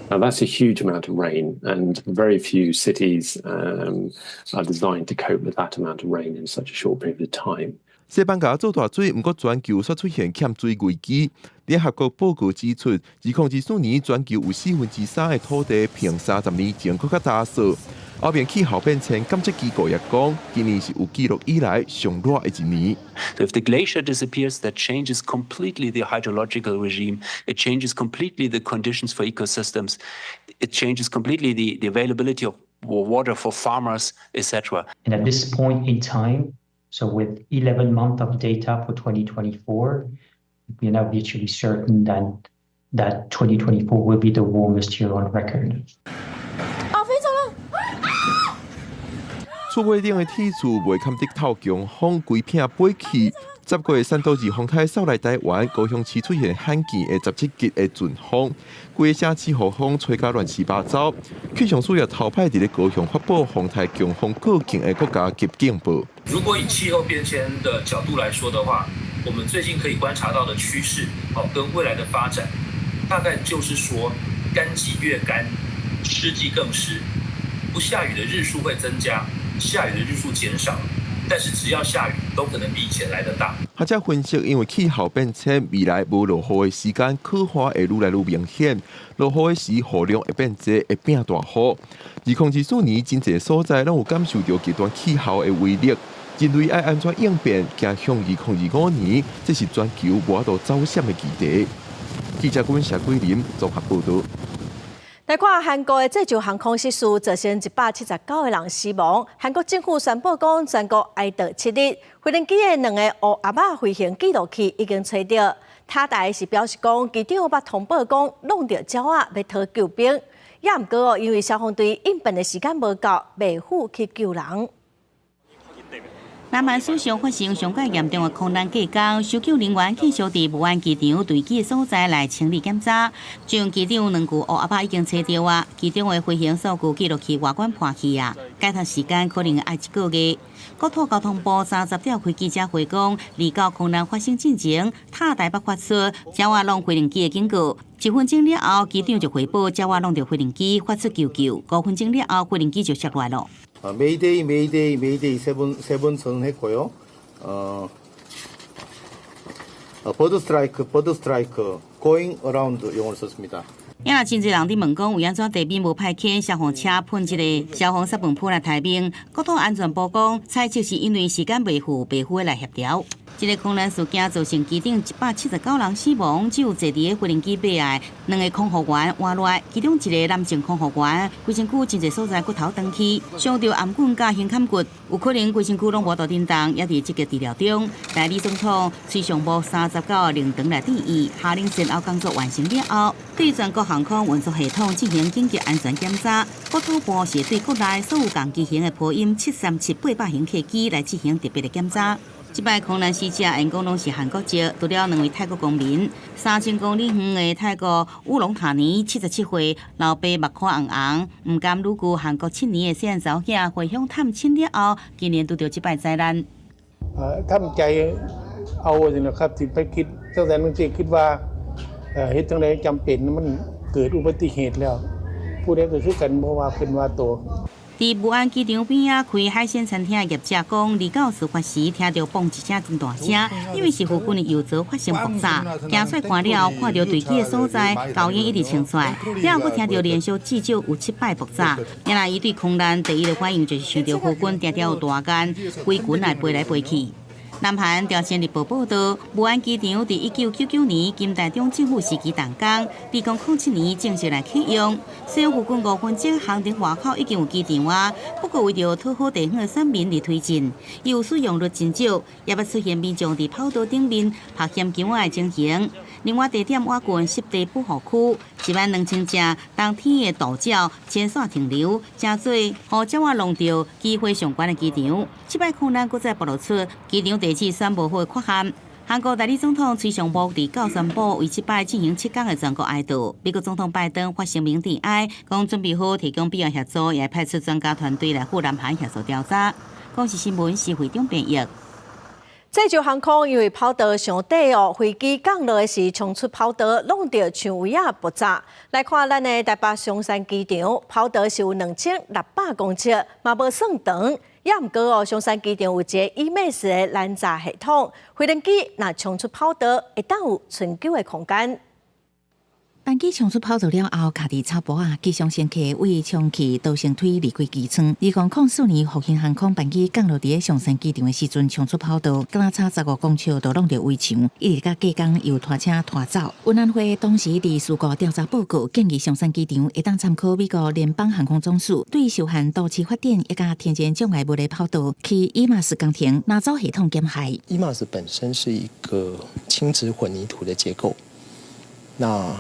Now that's a huge amount of rain, and very few cities are designed to cope with that amount of rain in such a short period of time. 西班牙做大水，毋過全球煞出現欠水危機。聯合國報告指出，2024年全球有3/4的土地比30年前閣較焦燥。後面氣候變遷監測機構也講，今年是有記錄以來上熱的一年。 So if the glacier disappears, that changes completely the hydrological regime. It changes completely the conditions for ecosystems. It changes completely the availability of water for farmers, etc. And at this point in time, so with 11 months of data for 2024, we are now virtually certain that 2024 will be the warmest year on record. 啊，飛走了！厝尾頂的鐵柱袂堪得透強風，規片飛去。10月山多士風颱掃來台灣，高雄市出現罕見的17級的陣風，規個城市予風吹甲亂七八糟。氣象署也頭擺佇咧高雄發布風颱強風過境的國家級警報。如果以氣候變遷的角度來說的話，我們最近可以觀察到的趨勢，哦，跟未來的發展，大概就是說，乾季越乾，濕季更濕，不下雨的日數會增加，下雨的日數減少，但是只要下雨，都可能比以前來得大。學者分析，因為氣候變遷，未來無落雨的時間可能會愈來愈明顯。落雨的時，雨量會變濟，會變大雨。2024年，真濟所在攏有感受著極端氣候的威力。人類愛按怎應變，走向2025年，這是全球無法度走閃的議題。記者阮謝桂林綜合報導。來看韓國的濟州航空失事，造成179個人死亡。韓國政府宣布講，全國哀悼7日。飛行機的兩個烏鴨仔飛行記錄器已經揣著。塔台是表示講，機長捌通報講，挵著鳥仔欲討救兵。也毋過哦，因為消防隊應變的時間無夠，袂赴去救人。南韓史上發生上蓋嚴重的空難過工，搜救人員繼續佇武安機場墜機的所在來清理檢查。將機長兩具烏鴨仔已經揣著啊，機長的飛行數據記錄器外觀破去啊，解脫時間可能愛一個月。國土交通部30召開記者會講，29空難發生進前，塔台捌發出鳥仔挵飛行機的警告。1分鐘了後，機長就回報鳥仔挵著飛行機發出求救。5分鐘了後，飛行機就摔落來了。 Mayday, Mayday, Mayday 세번 세번 선언했고요. 어, bird strike, bird strike, going around 용어를 썼습니다. 也若真濟人佇問講，為按怎地面無派遣消防車噴這个消防殺噴噴來待命？國土安全部講，猜測是因為時間袂赴，袂赴來協調。這个空難事件造成機頂179人死亡，只有坐佇个飛行機尾的兩个空服員活落來，其中一个男性空服員規身軀真濟所在骨頭斷去，傷著頷頸佮胸坎骨，有可能規身軀攏無法度振動，也佇積極治療中。代理總統崔尚武39臨場來致意，下令善後工作完成了後，對全國航空運輸系統進行緊急安全檢查。國土部是對國內所有共機型的波音737-800型客機來進行特別的檢查。這擺空難死者，𪜶講攏是韓國籍，除了兩位泰國公民。3000公里遠的泰國烏龍塔尼77歲老爸目眶紅紅，毋甘女婿韓國7年的細漢查某囝回鄉探親了後，今年拄著這擺災難。 ທຳໃຈເອົາຈັ່ງຄັບທີ່ໄປຄິດຕັ້ງແຕ່ນັ້ນຊິຄິດວ່າເຮັດຈັ່ງໃດຈຳເປັນມັນເກີດອຸບັດຕິເຫດແລ້ວຜູ້ໃດກໍຄືກັນບໍ່ວ່າເພິ່ນວ່າໂຕ佇武安機場邊仔開海鮮餐廳的業者講，29事發時聽著嘣一聲真大聲，以為是附近的油槽發生爆炸。行出來看了後，看著墜機的所在，烏煙一直衝出來，了後閣聽著連續至少有七擺爆炸。原來伊對空難第一个反應就是想著空軍定定有大雁，規群來飛來飛去。南韓朝鮮日報報導，武安機場佇1999年金大中政府時期動工，2007年正式來啟用。雖然附近5分鐘航程外口已經有機場啊，不過為著討好地方的選民而推進，又使用率真少，也捌出現民眾佇跑道頂面拍險球仔的情形。另外，地點倚近濕地保護區，1萬2千隻冬天的渡鳥遷徙停留，誠濟予鳥仔弄著機會上懸的機場。這擺空難閣再暴露出機場地址選無好的缺陷。韓國代理總統崔松木佇九宣布為這擺進行7工的全國哀悼。美國總統拜登發聲明致哀，講準備好提供必要協助，也派出專家團隊來赴南韓協助調查。公視新聞施惠中編譯。濟州航空因為跑道傷短哦，飛機降落的時衝出跑道，弄著牆圍仔爆炸。來看咱的台北松山機場，跑道是有2600公尺，嘛無算長。也毋過哦，松山機場有一個 EMAS 的攔閘系統，飛行機若衝出跑道，會當有存救的空間。班機衝出跑道了後，卡佇草坡仔，機上乘客為衝去逃生梯離開機艙。2004年復興航空班機降落佇咧松山機場的時陣，衝出跑道，敢若差15公尺就挵著圍牆，一直共隔工由拖車拖走。運安會當時佇事故調查報告建議松山機場會當參考美國聯邦航空總署對受限都市發展以及天然障礙物的跑道，去 EMAS 工程攔阻系統減害。 EMAS 本身是一個輕質混凝土的結構。那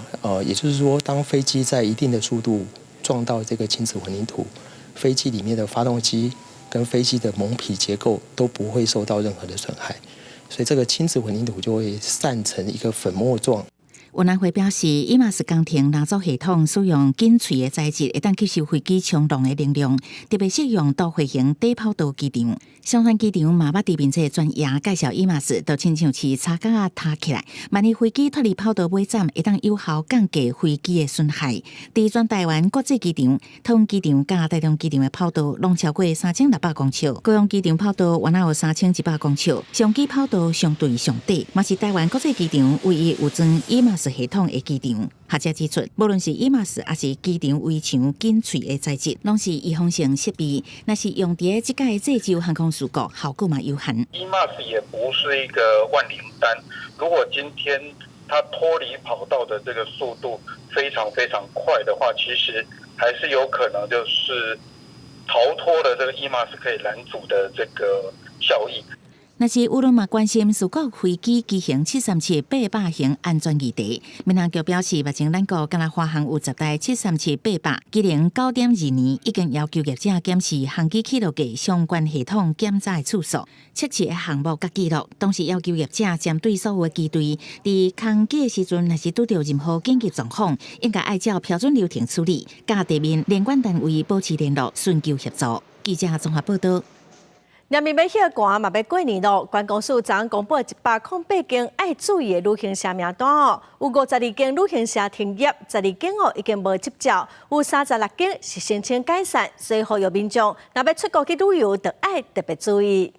也就是說，當飛機在一定的速度撞到這個輕質混凝土，飛機裡面的發動機跟飛機的蒙皮結構都不會受到任何的損害，所以這個輕質混凝土就會散成一個粉末狀。運安會表示，EMAS 工程攔阻系統使用緊脆的材質，會當吸收飛機衝浪的能量，特別適用都會型短跑道機場。松山機場嘛捌佇面冊專頁介紹 EMAS，就親像是叉桿仔塌起來，萬一飛機脫離跑道尾站，會當有效降低飛機的損害。佇全台灣國際機場、桃園機場佮台中機場的跑道，攏超過3600公尺；高雄機場跑道原來有3100公尺，松機跑道相對上短，嘛是台灣國際機場唯一有裝 EMAS 系統的機場。學者指出，無論是 EMAS 抑是機場圍牆緊脆的材質，攏是預防性設備。若是用佇咧這擺濟州航空事故，效果嘛有限。 EMAS 也不是一個萬靈丹，如果今天它脫離跑道的這個速度非常非常快的話，其實還是有可能就是逃脫了這個 EMAS 可以攔阻的這個效益。若是有人嘛關心事故飛機機型737-800型安全議題，民航局表示，目前咱國敢若華航有10台737-800，今年9.2年已經要求業者檢視航機起落架相關系統檢查的次數、測試的項目佮記錄，同時要求業者針對所有的機隊，佇空機的時陣，若是拄著任何緊急狀況，應該按照標準流程處理，佮地面聯管單位保持聯絡，尋求協助。記者綜合報道。明明欲歇寒嘛欲過年囉，觀光署昨昏公布108間愛注意的旅行社名單哦，有52間旅行社停業，12間哦已經無執照，有36間是申請解散，所以呼籲民眾若欲出國去旅遊，就愛特別注意。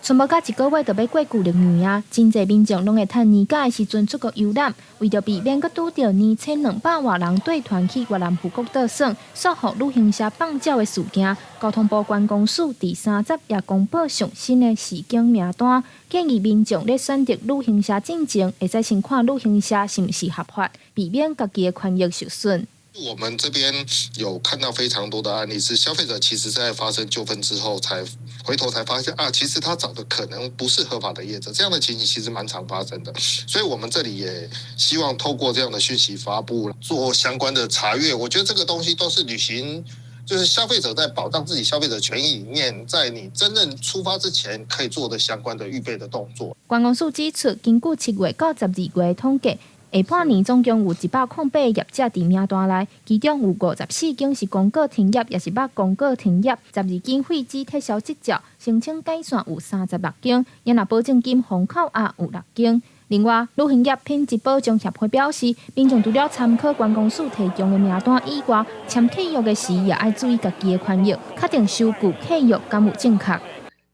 賰無到一個月就欲過舊曆年啊！真濟民眾攏會趁年假的時陣出國遊覽，為著避免閣拄著年1200外人綴團去越南富國倒耍，束縛旅行社放鳥的事件，交通部觀光署佇30也公布上新的示警名單，建議民眾咧選擇旅行社進前，會使先看旅行社是毋是合法，避免家己的權益受損。我們這邊有看到非常多的案例，是消費者其實在發生糾紛之後，才回頭才發現啊，其實他找的可能不是合法的業者，這樣的情形其實蠻常發生的。所以，我們這裡也希望透過這樣的訊息發布，做相關的查閱。我覺得這個東西都是旅行，就是消費者在保障自己消費者權益裡面，在你真正出發之前可以做的相關的預備的動作。觀光署指出，根據7月到12月統計，下半年總共有108個業者佇名單內，其中有54間是公告停業，抑是欲公告停業；12間廢止撤銷執照，申請解散有36間，也若保證金封扣押有6間。另外，旅行業品質保障協會表示，民眾除了參考觀光署提供的名單以外，簽契約的時也愛注意家己的權益，確定收據契約敢有正確。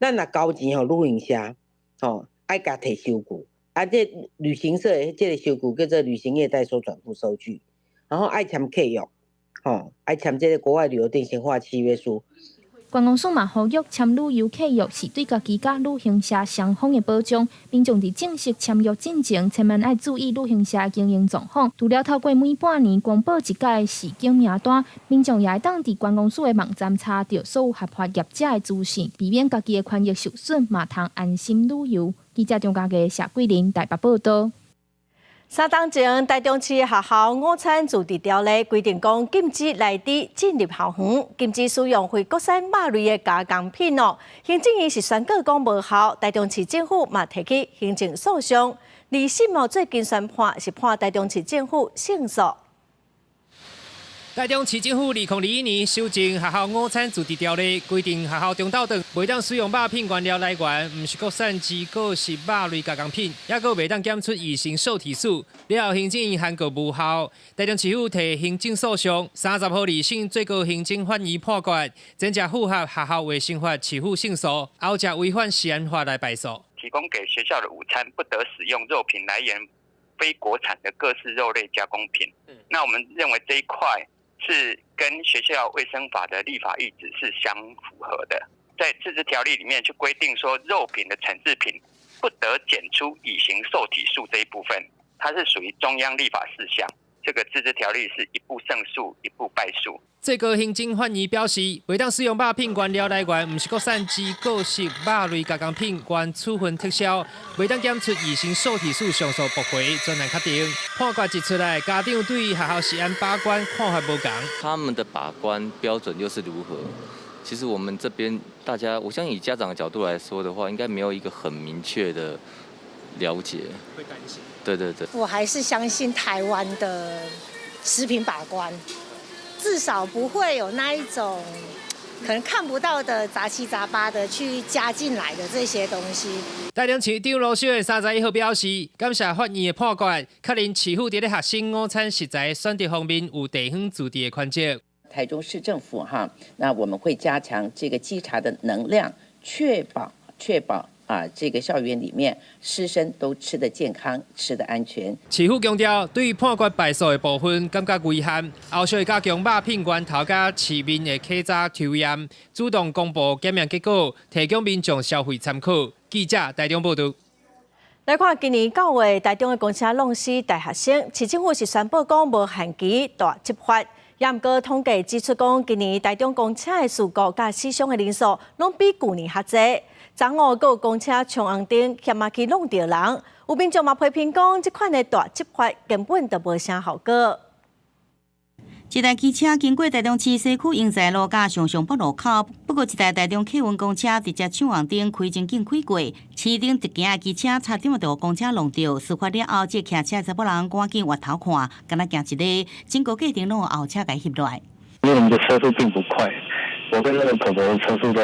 咱若交錢予旅行社，吼，愛共提收據。啊，這旅行社的這个收據叫做旅行業代收轉付收據，然後愛簽契約，吼，愛簽這个國外旅遊定型化契約書。觀光署嘛呼籲簽旅遊契約是對家己佮旅行社雙方的保障。民眾佇正式簽約進前，千萬愛注意旅行社的經營狀況。除了透過每半年公布一擺示警名單，民眾也會當佇觀光署的網站查著所有合法業者的資訊，避免家己的權益受損，嘛通安心旅遊。記者張家傑、謝桂林台北報道。三冬前，台中市學校午餐自治條例規定講禁止內豬進入校園，禁止使用非國產肉類的加工品哦。行政院是宣告講無效，台中市政府嘛提起行政訴訟。二審哦，最近宣判是判台中市政府勝訴。台中市政府2021年修正學校午餐自治條例，規定學校中晝頓袂當使用肉品原料來源，毋是國產之各式肉類加工品，抑閣袂當檢出異型受體素。了後行政院函告無效，台中市府提行政訴訟，30號二審最高行政法院判決，前者符合學校衛生法，市府勝訴，後者違反食安法來敗訴。提供給學校的午餐不得使用肉品來源非國產的各式肉類加工品。那我們認為這一塊是跟學校衛生法的立法意旨是相符合的，在自治條例裡面去規定說，肉品的產製品不得檢出乙型受體素這一部分，它是屬於中央立法事項。這個自治條例是一步勝訴，一步敗訴。最高行政法院表示，袂當使用肉品原料來源，毋是國產之各式肉類加工品，原處分撤銷，袂當檢出異型受體素上訴駁回，專案確定。判決一出來，家長對學校食安把關看法無仝。他們的把關標準又是如何？其實我們這邊大家，我相信以家長的角度來說的話，應該沒有一個很明確的了解。會擔心。對對對。我還是相信台灣的食品把關，至少不會有那一種可能看不到的雜七雜八的去加進來的這些東西。台中市長盧秀燕31號表示，感謝法院的判決，確認市府佇咧學生午餐食材選擇方面有地方自治的權責。台中市政府哈，那我們會加強這個稽查的能量，確保啊，這個校園裡面師生都吃得健康，吃得安全。市府強調，對於判決敗訴的部分感覺遺憾，後續會加強肉品源頭佮市面的檢查抽驗，主動公布檢驗結果，提供民眾消費參考。記者台中報道。來看今年9月，台中的公車挵死大學生，市政府是宣布講無限期大執法。也毋過統計指出講，今年台中公車的事故佮死傷的人數，攏比舊年較濟。昨昏閣有公車衝紅燈，險仔去挵著人。有民眾嘛批評講，這款的大執法根本就無啥效果。一台機車經過台中市西區英才路佮上上北路口，不過一台台中客運公車直接搶紅燈，開真緊開過，市頂直行的機車差點就予公車挵著。事發了後，這個騎車查某人趕緊回頭看，敢若驚一个，整個過程攏予後車共翕落來。因為我們的車速並不快，我跟那個婆婆的車速都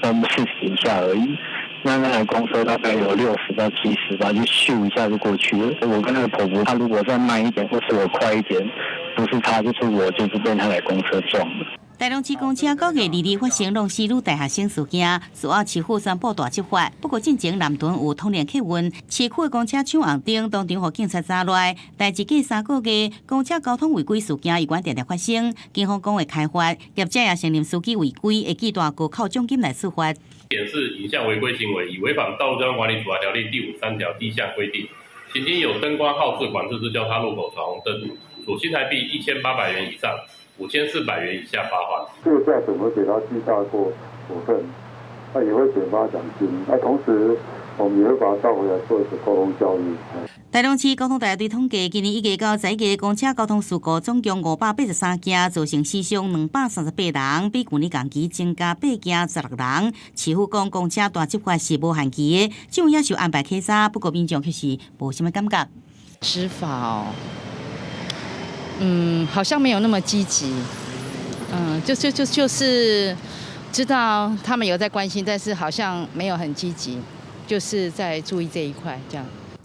40以下而已。那那台公車大概有60到70吧，就咻一下就過去了。我跟那個婆婆，她如果再慢一點，或是我快一點，不是她就是我，就是被那台公車撞了。台中市公車9月22發生挵死女大學生事件，事後市府宣布大執法。不過進前南屯有通聯客運市區的公車搶紅燈，當場予警察抓來。代誌過3個月，公車交通違規事件依然定定發生，警方講會開罰，業者也承認司機違規，會記大過扣獎金來處罰。檢視影像違規行為，以違反《道路交通管理處罰條例》第53條第一項規定，行經有燈光號誌管制之交叉路口闖紅燈，處新台幣1800元以上5400元以下罰鍰。這個駕駛會給他記大過處分，那也會減發獎金。那同時，我們也會把他召回來做一個溝通教育。台中市交通大隊統計，今年1月到11月，公車交通事故總共583件，造成死傷238人，比舊年同期增加8件16人。市府講公車大執法是無限期的，政府也是有安排檢查，不過民眾卻是無啥物感覺。執法哦，好像沒有那麼積極，就是知道他們有在關心，但是好像沒有很積極，就是在注意這一塊這樣。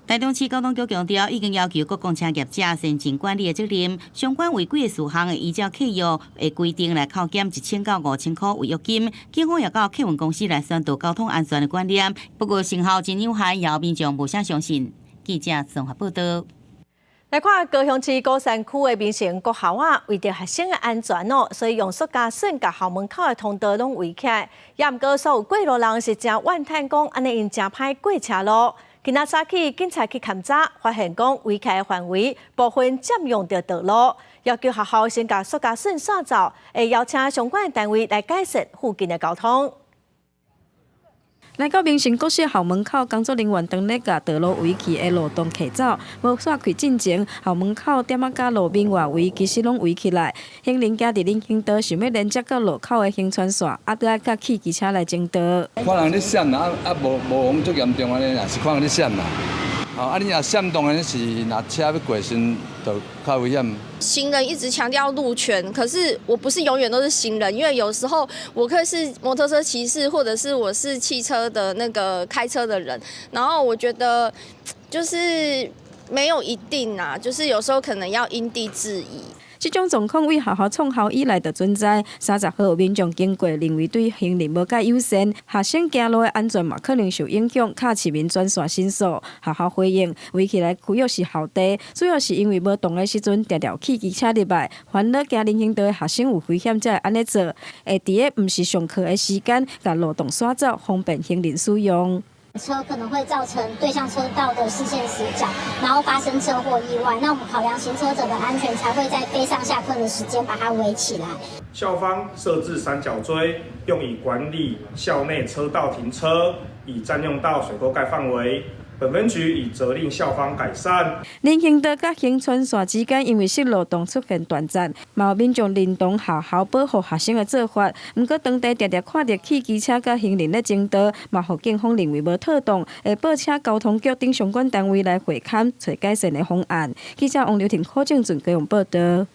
台中市交通局強調，已經要求各公車業者善盡管理的責任，相關違規的事項會依照契約的規定來扣減1000到5000塊違約金。警方也佮客運公司來宣導交通安全的觀念，不過成效真有限，也有民眾無啥相信。記者綜合報道。來看高雄市鼓山區的民成國校啊，為著學生的安全哦，所以用塑膠線共校門口的通道攏圍起來。也毋過所有過路人是真怨嘆講，按呢𪜶誠歹過車路。今仔早起警察去勘查，發現講圍起來的範圍部分佔用著道路，要求學校先共塑膠線掃走，會邀請相關單位來改善附近的交通。來到明誠國小校門口，工作人員當咧共道路圍起的路障拆走，無煞開進前，校門口點仔佮路面外圍其實攏圍起來。行人行佇人行道，想欲連接到路口的行川線，啊，都愛佮汽機車來爭道。看人咧閃啦，啊啊無無講足嚴重按呢啦，是看人咧閃啦。哦，啊你若閃當然是若車欲過時，就較危險。行人一直強調路權，可是我不是永遠都是行人，因為有時候我可以是摩托車騎士，或者是我是汽車的那個開車的人。然後我覺得就是沒有一定啊，就是有時候可能要因地制宜。這種狀況對學校創校以來就存在。30號有民眾經過，認為對行人無蓋友善，學生行路的安全嘛可能受影響，敲市民專線申訴。學校回應，圍起來區域是校地，主要是因為無動的時陣，定定有汽機車入來，煩惱行人行道的學生有危險，才會按呢做。會佇个毋是上課的時間，共路障徙走，方便行人使用。車可能會造成對向車道的視線死角，然後發生車禍意外。那我們考量行車者的安全，才會在非上下課的時間把它圍起來。校方設置三角錐，用以管理校內車道停車，已佔用到水溝蓋範圍。本分局已責令校方改善。人行道佮行川線之間，因為設路障出現斷層，嘛有民眾認同學校保護學生的做法。毋過當地定定看著汽機車佮行人咧爭道，嘛予警方認為無妥當，會報請交通局等相關單位來會勘，揣改善的方案。記者王劉婷、柯正俊高雄報導。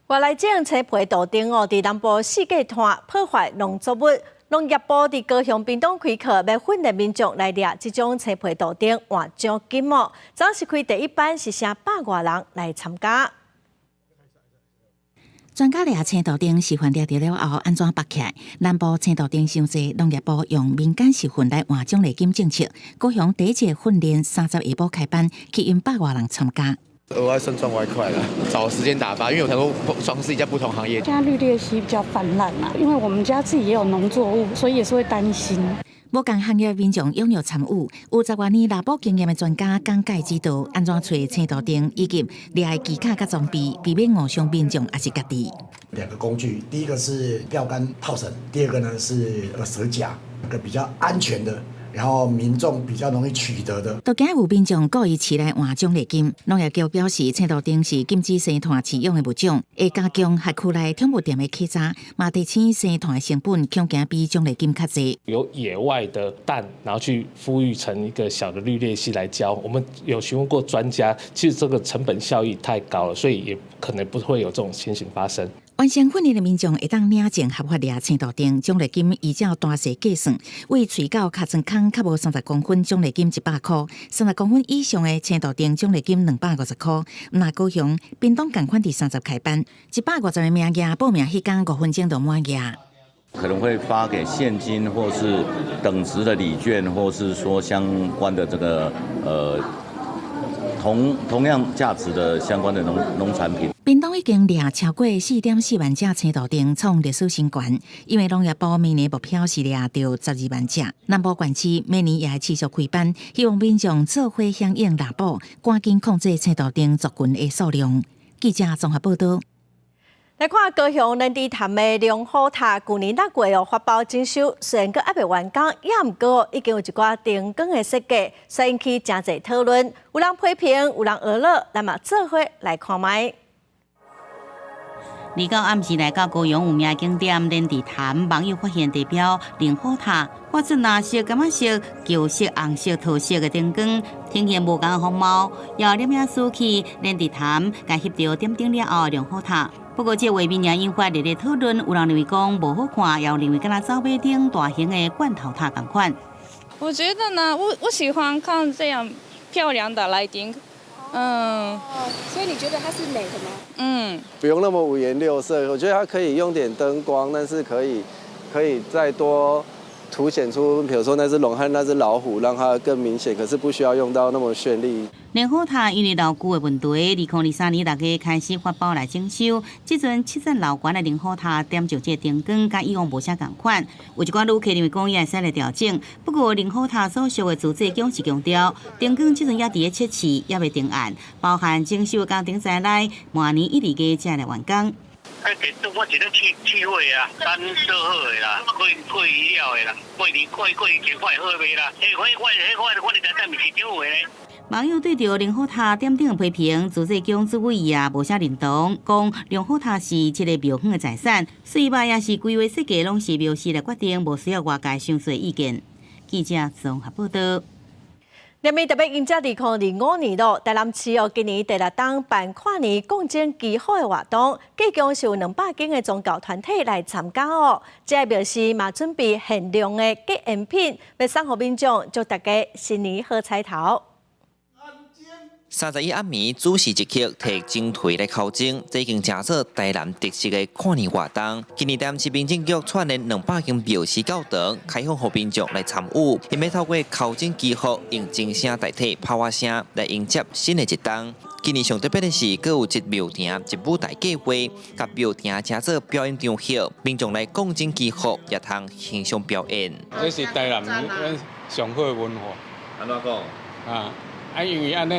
外來種青皮杜鵑哦，佇南部四界湠破壞農作物。農業部佇高雄屏東開課，欲訓練民眾來掠這種青皮杜鵑換獎金哦。昨昏開第一班是成百外人來參加。專家掠青杜鵑示範掠著了後，按怎縛起來？南部青杜鵑傷濟，農業部用民間示範來換獎勵金政策。高雄第一次訓練30下晡開班，吸引百外人參加。額外算賺外快啦，找時間打發，因為我想說嘗試一下不同行業。現在綠鬣蜥比較泛濫嘛，因為我們家自己也有農作物，所以也是會擔心。無仝行業民眾踴躍參與，有10外年獵捕經驗的專家講解指導，按怎揣青杜鵑以及掠的技巧佮裝備，避免誤傷民眾抑是家己。兩個工具，第一個是釣竿套繩，第二個呢是蛇夾，一個比較安全的。然後民眾比較容易取得的。都驚有民眾故意飼來換獎勵金。農業局表示，青杜鵑是禁止生湠飼養的物種，會加強轄區內寵物店的稽查，嘛提醒生湠的成本恐驚比獎勵金較濟。有野外的蛋，然後去孵育成一個小的綠鬣蜥來教。我們有詢問過專家，其實這個成本效益太高了，所以也可能不會有這種情形發生。完成訓練的民眾會當領證合法掠青杜鵑，獎勵金依照大細計算，對喙到尻川空較無30公分，獎勵金100箍；30公分以上的青杜鵑獎勵金250箍。若高雄、屏東仝款佇三十開班，150個名額報名彼工5分鐘就滿額。可能會發給現金，或是等值的禮券，或是說相關的這個同樣價值的相關的農產品。屏東已經掠超過4.4萬隻青杜鵑，創歷史新高。因為農業部明年目標是掠著12萬隻，南部縣市明年也會持續開班，希望民眾做伙響應獵捕，趕緊控制青杜鵑族群的數量。記者綜合報導。來看高雄連池潭的龍虎塔，舊年6月哦發包整修，雖然閣猶未完工，也毋過已經有一寡燈光的設計，所以引起誠濟討論。有人批評，有人呵咾，咱嘛做伙來看覓。二九暗時來到高雄有名景點連池潭，網友發現地標龍虎塔，發出藍色、柑仔色、舊色、紅色、桃色的燈光，呈現無仝的風貌。也有攝影師去連池潭，共翕著點燈了後龍虎塔。不過，這畫面也引發熱烈討論，有人認為講無好看，也有認為敢若走馬燈大型的罐頭塔仝款。我覺得呢，我喜歡看這樣漂亮的 lighting。嗯，所以你覺得它是美的嗎？嗯，不用那麼五顏六色，我覺得它可以用點燈光，但是可以再多凸顯出，比如說那隻龍和那隻老虎，讓它更明顯，可是不需要用到那麼絢麗。龍虎塔因為樓久的問題，2023年6月開始發包來整修。這陣7層樓懸的龍虎塔點著這燈光，佮以往無啥仝款。有一寡旅客認為講伊會使來調整，不過龍虎塔所屬的自治局是強調，燈光這陣猶佇咧測試，猶未定案，包含整修的工程在內，明年1、2月才來完工。這我是咧試試貨啊，咱做好的啦，過過魚了的啦，過年過過年快好賣啦。彼我我我我佇台北市長話咧。網友對著龍虎塔點頂的批評，自濟宮主委也無啥認同，講龍虎塔是這个廟方的財產，稅目也是規劃設計攏是廟司來決定，無需要外界傷濟意見。記者綜合報道。連面特別迎接2025年咯，台南市哦今年第六冬辦跨年講經祈福的活動，計共是有200間的宗教團體來參加哦。這個廟司嘛準備限量的結緣品，欲送予民眾，祝大家新年好彩頭。 31暗暝主時一刻，提鐘槌來敲鐘，這已經成做台南特色的跨年活動。今年台南市民政局串聯200間廟司教堂，開放予民眾來參與，𪜶欲透過敲鐘祈福，用鐘聲代替炮仔聲來迎接新的一冬。今年上特別的是，閣有一廟庭一舞台計劃，共廟庭成做表演場合，民眾來講經祈福，也通欣賞表演。這是台南上好的文化。按怎講？啊。啊，因為按呢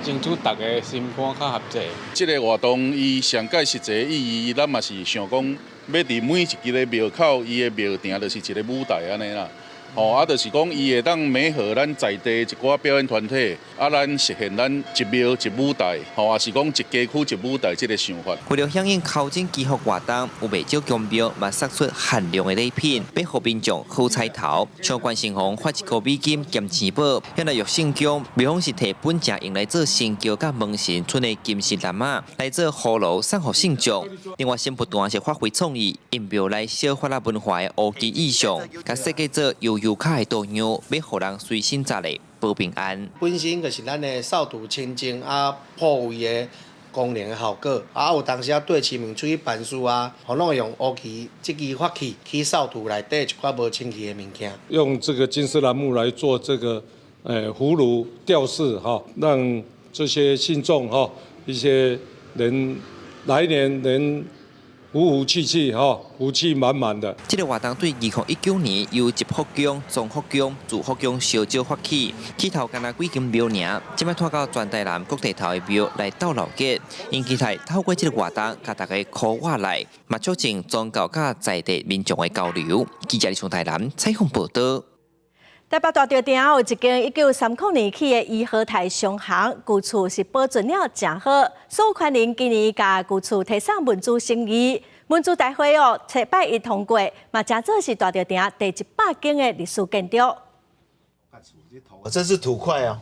爭取逐家心肝較合齊。這个活動伊上蓋實際意義，咱嘛是想講，欲佇每一个廟口，伊的廟庭就是一个舞台按呢啦。吼，啊，就是講伊會當媒合咱在地一寡表演團體，啊，咱實現咱一廟一舞台，吼，也是講一街區一舞台這个想法。為了響應敲鐘祈福活動，有袂少宮廟嘛送出限量的禮品，欲予民眾好彩頭。像關聖皇發1箍美金兼錢寶，遐來玉聖宮廟方是提本正用來做神轎佮門神賰的金色籃仔來做葫蘆送予信眾。另外，新不斷是發揮創意，用廟內小法仔文化的烏雞意象，共設計做悠悠卡的圖樣，欲予人隨身紮咧保平安。本身就是咱的掃除清淨啊破位的功能的效果，啊有當時啊對市民出去辦事啊，吼攏會用烏旗這支法器去掃除內底一寡無清氣的物件。用這個金絲楠木來做這個葫蘆吊飾哈，讓這些信眾哈一些人來年能福福氣氣哈，福氣滿滿的。這个活動對2019年由集福宮、莊福宮、慈福宮相招發起，起頭干焦幾間廟爾，這擺拖到全台南各地頭的廟來鬥鬧熱，𪜶期待透過這个活動，共大家箍熱來，嘛促進宗教佮在地民眾的交流。記者從台南採訪報道。台北大稻埕有一間1930年起的怡和泰商行，舊厝是保存了誠好，所有權人今年共舊厝提送文資審議，文資大會哦，禮拜一通過，嘛成做是大稻埕第100間的歷史建築。這是土塊啊。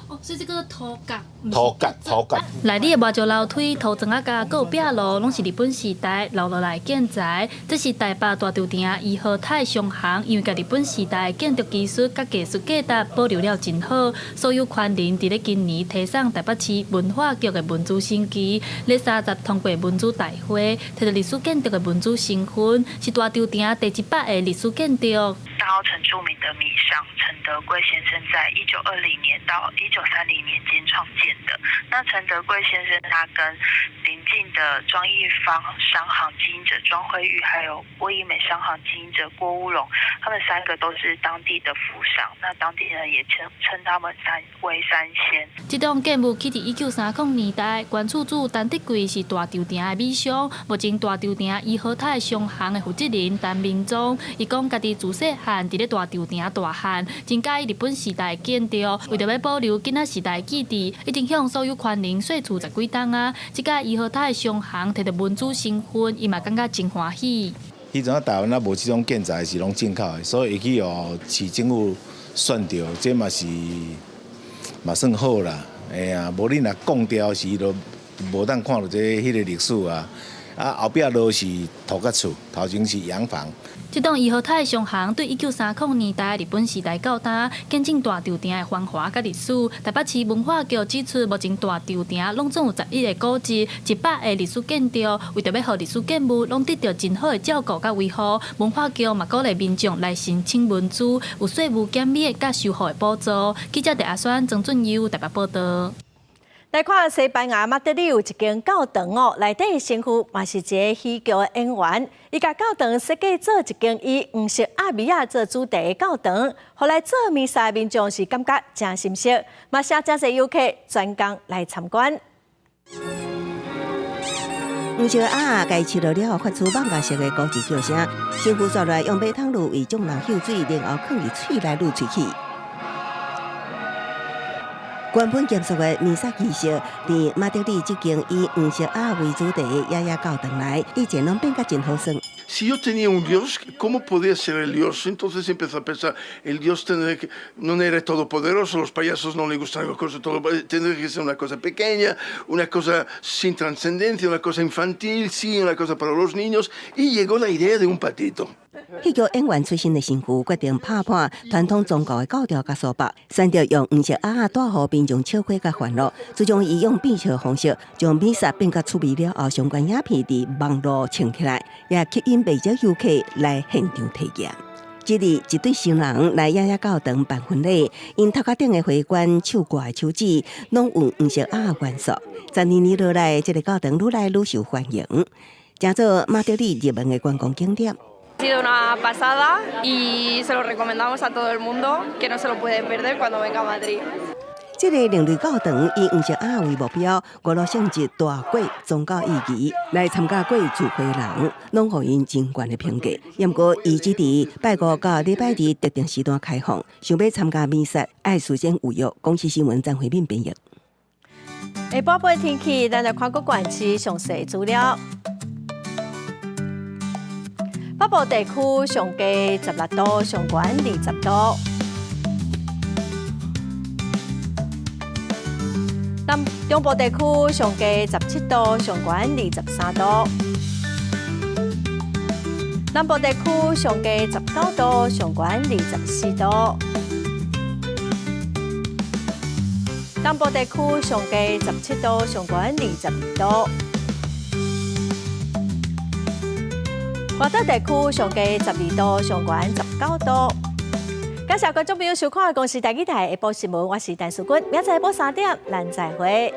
哦，所以這個土角。土角，土角。內裡的木石樓梯、土磚仔佮閣有壁爐，攏是日本時代留落來建材。這是台北大稻埕怡和泰商行，因為共日本時代建築技術佮藝術價值保留了真好，所有權人佇咧今年提送台北市文化局的文資審議，咧30通過文資大會，提著歷史建築的文資身份，是大稻埕第100个歷史建築。大稻埕著名的米商陳德貴先生，在1920年到1930年間創建的。那陳德貴先生，他跟鄰近的莊義方商行經營者莊輝玉，還有郭義美商行經營者郭烏龍，他們三個都是當地的富商。那當地人也稱稱他們三為三仙。這棟建物起佇1930年代，原厝主陳德貴是大稻埕的米商，目前大稻埕怡和泰商行的負責人陳明忠，伊講家己自細漢佇咧大稻埕大漢，真佮意日本時代建築，為著欲保留囡仔時代記憶，已經向所有權人稅厝十幾棟啊。這家怡和泰商行提著文資身份，伊嘛感覺真歡喜。彼陣台灣啊無這種建材是攏進口的，所以會去予市政府選著，這嘛是嘛算好啦。哎呀，無你若講掉時，就無當看著這彼个歷史啊。啊，後壁落是土角厝，頭前是洋房。這棟怡和泰商行對1930年代日本時代到今，見證大稻埕的繁華佮歷史。台北市文化局指出，目前大稻埕攏總有11個古蹟、100個歷史建築，為著欲予歷史建物攏得著真好的照顧佮維護，文化局嘛鼓勵民眾來申請文資，有稅務減免佮修復的補助。記者鄭阿宣、曾俊佑台北報道。來看西班牙馬德里有一間教堂哦，內底神父嘛是一个戲劇的演員，伊共教堂設計做一間以黃色鴨米仔做主題的教堂，予來做彌撒的民眾是感覺誠心適，嘛請誠濟遊客專工來參觀。黃色鴨仔共飼落了後，發出蠓仔式的高級叫聲。神父煞來用馬桶爐為眾人搝水，然後囥佇喙內滷喙齒。原本嚴肅的彌撒儀式，佇馬德里這間以黃色鴨為主題的雅雅教堂內，以前攏變甲真好耍。 Si yo tenía un Dios, ¿cómo podía ser el Dios? Entonces empezó a pensar, el Dios tendría que, no era todopoderoso, los payasos no les gustan las cosas todo, tendría que ser una cosa pequeña, una cosa sin trascendencia, una cosa infantil, sí, una cosa para los niños, y llegó la idea de un patito. 戲劇演員出身的神父決定拍破傳統宗教的教條佮束縛，選擇用黃色鴨仔帶予民眾笑話佮歡樂。自從伊用變笑方式將彌撒變較趣味了後，相關影片佇網路衝起來，也吸引袂少遊客來現場體驗。這裡一對新人來雅雅教堂辦婚禮，𪜶頭殼頂的花冠、手掛的手指，攏有黃色鴨元素。十年年落來，這个教堂愈來愈受歡迎，成做馬德里熱門的觀光景點。 Ha sido una pasada y se lo recomendamos a todo el mundo que no se lo puede perder cuando venga a Madrid. 這个另類教堂以黃色鴨為目標，娛樂性質大過宗教意義。來參加過聚會人，攏予𪜶真懸的評價。毋過，伊只佇拜五到禮拜二特定時段開放，想欲參加彌撒，愛事先預約。公視新聞張惠敏編譯。下晡晡天氣，咱來看各縣市詳細資料。北部地區上低16度，上懸20度。南中部地區上低17度，上懸23度。南部地區上低19度，上懸24度。南部地區上低17度，上懸22度。外島地區上低12度，上懸19度。感謝觀眾朋友收看《公視台語台》下晡新聞，我是陳淑君，明仔載下晡3點，咱再會。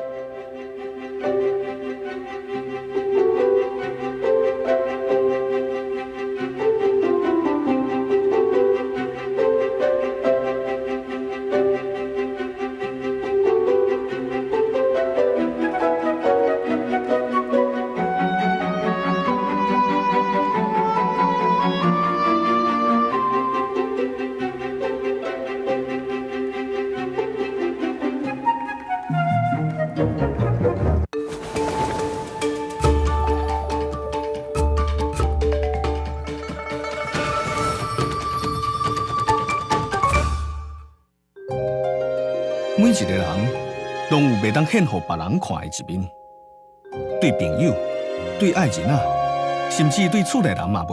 每一個人攏有袂當獻予別人看的一面，對朋友、對愛人仔，甚至對厝內人嘛袂。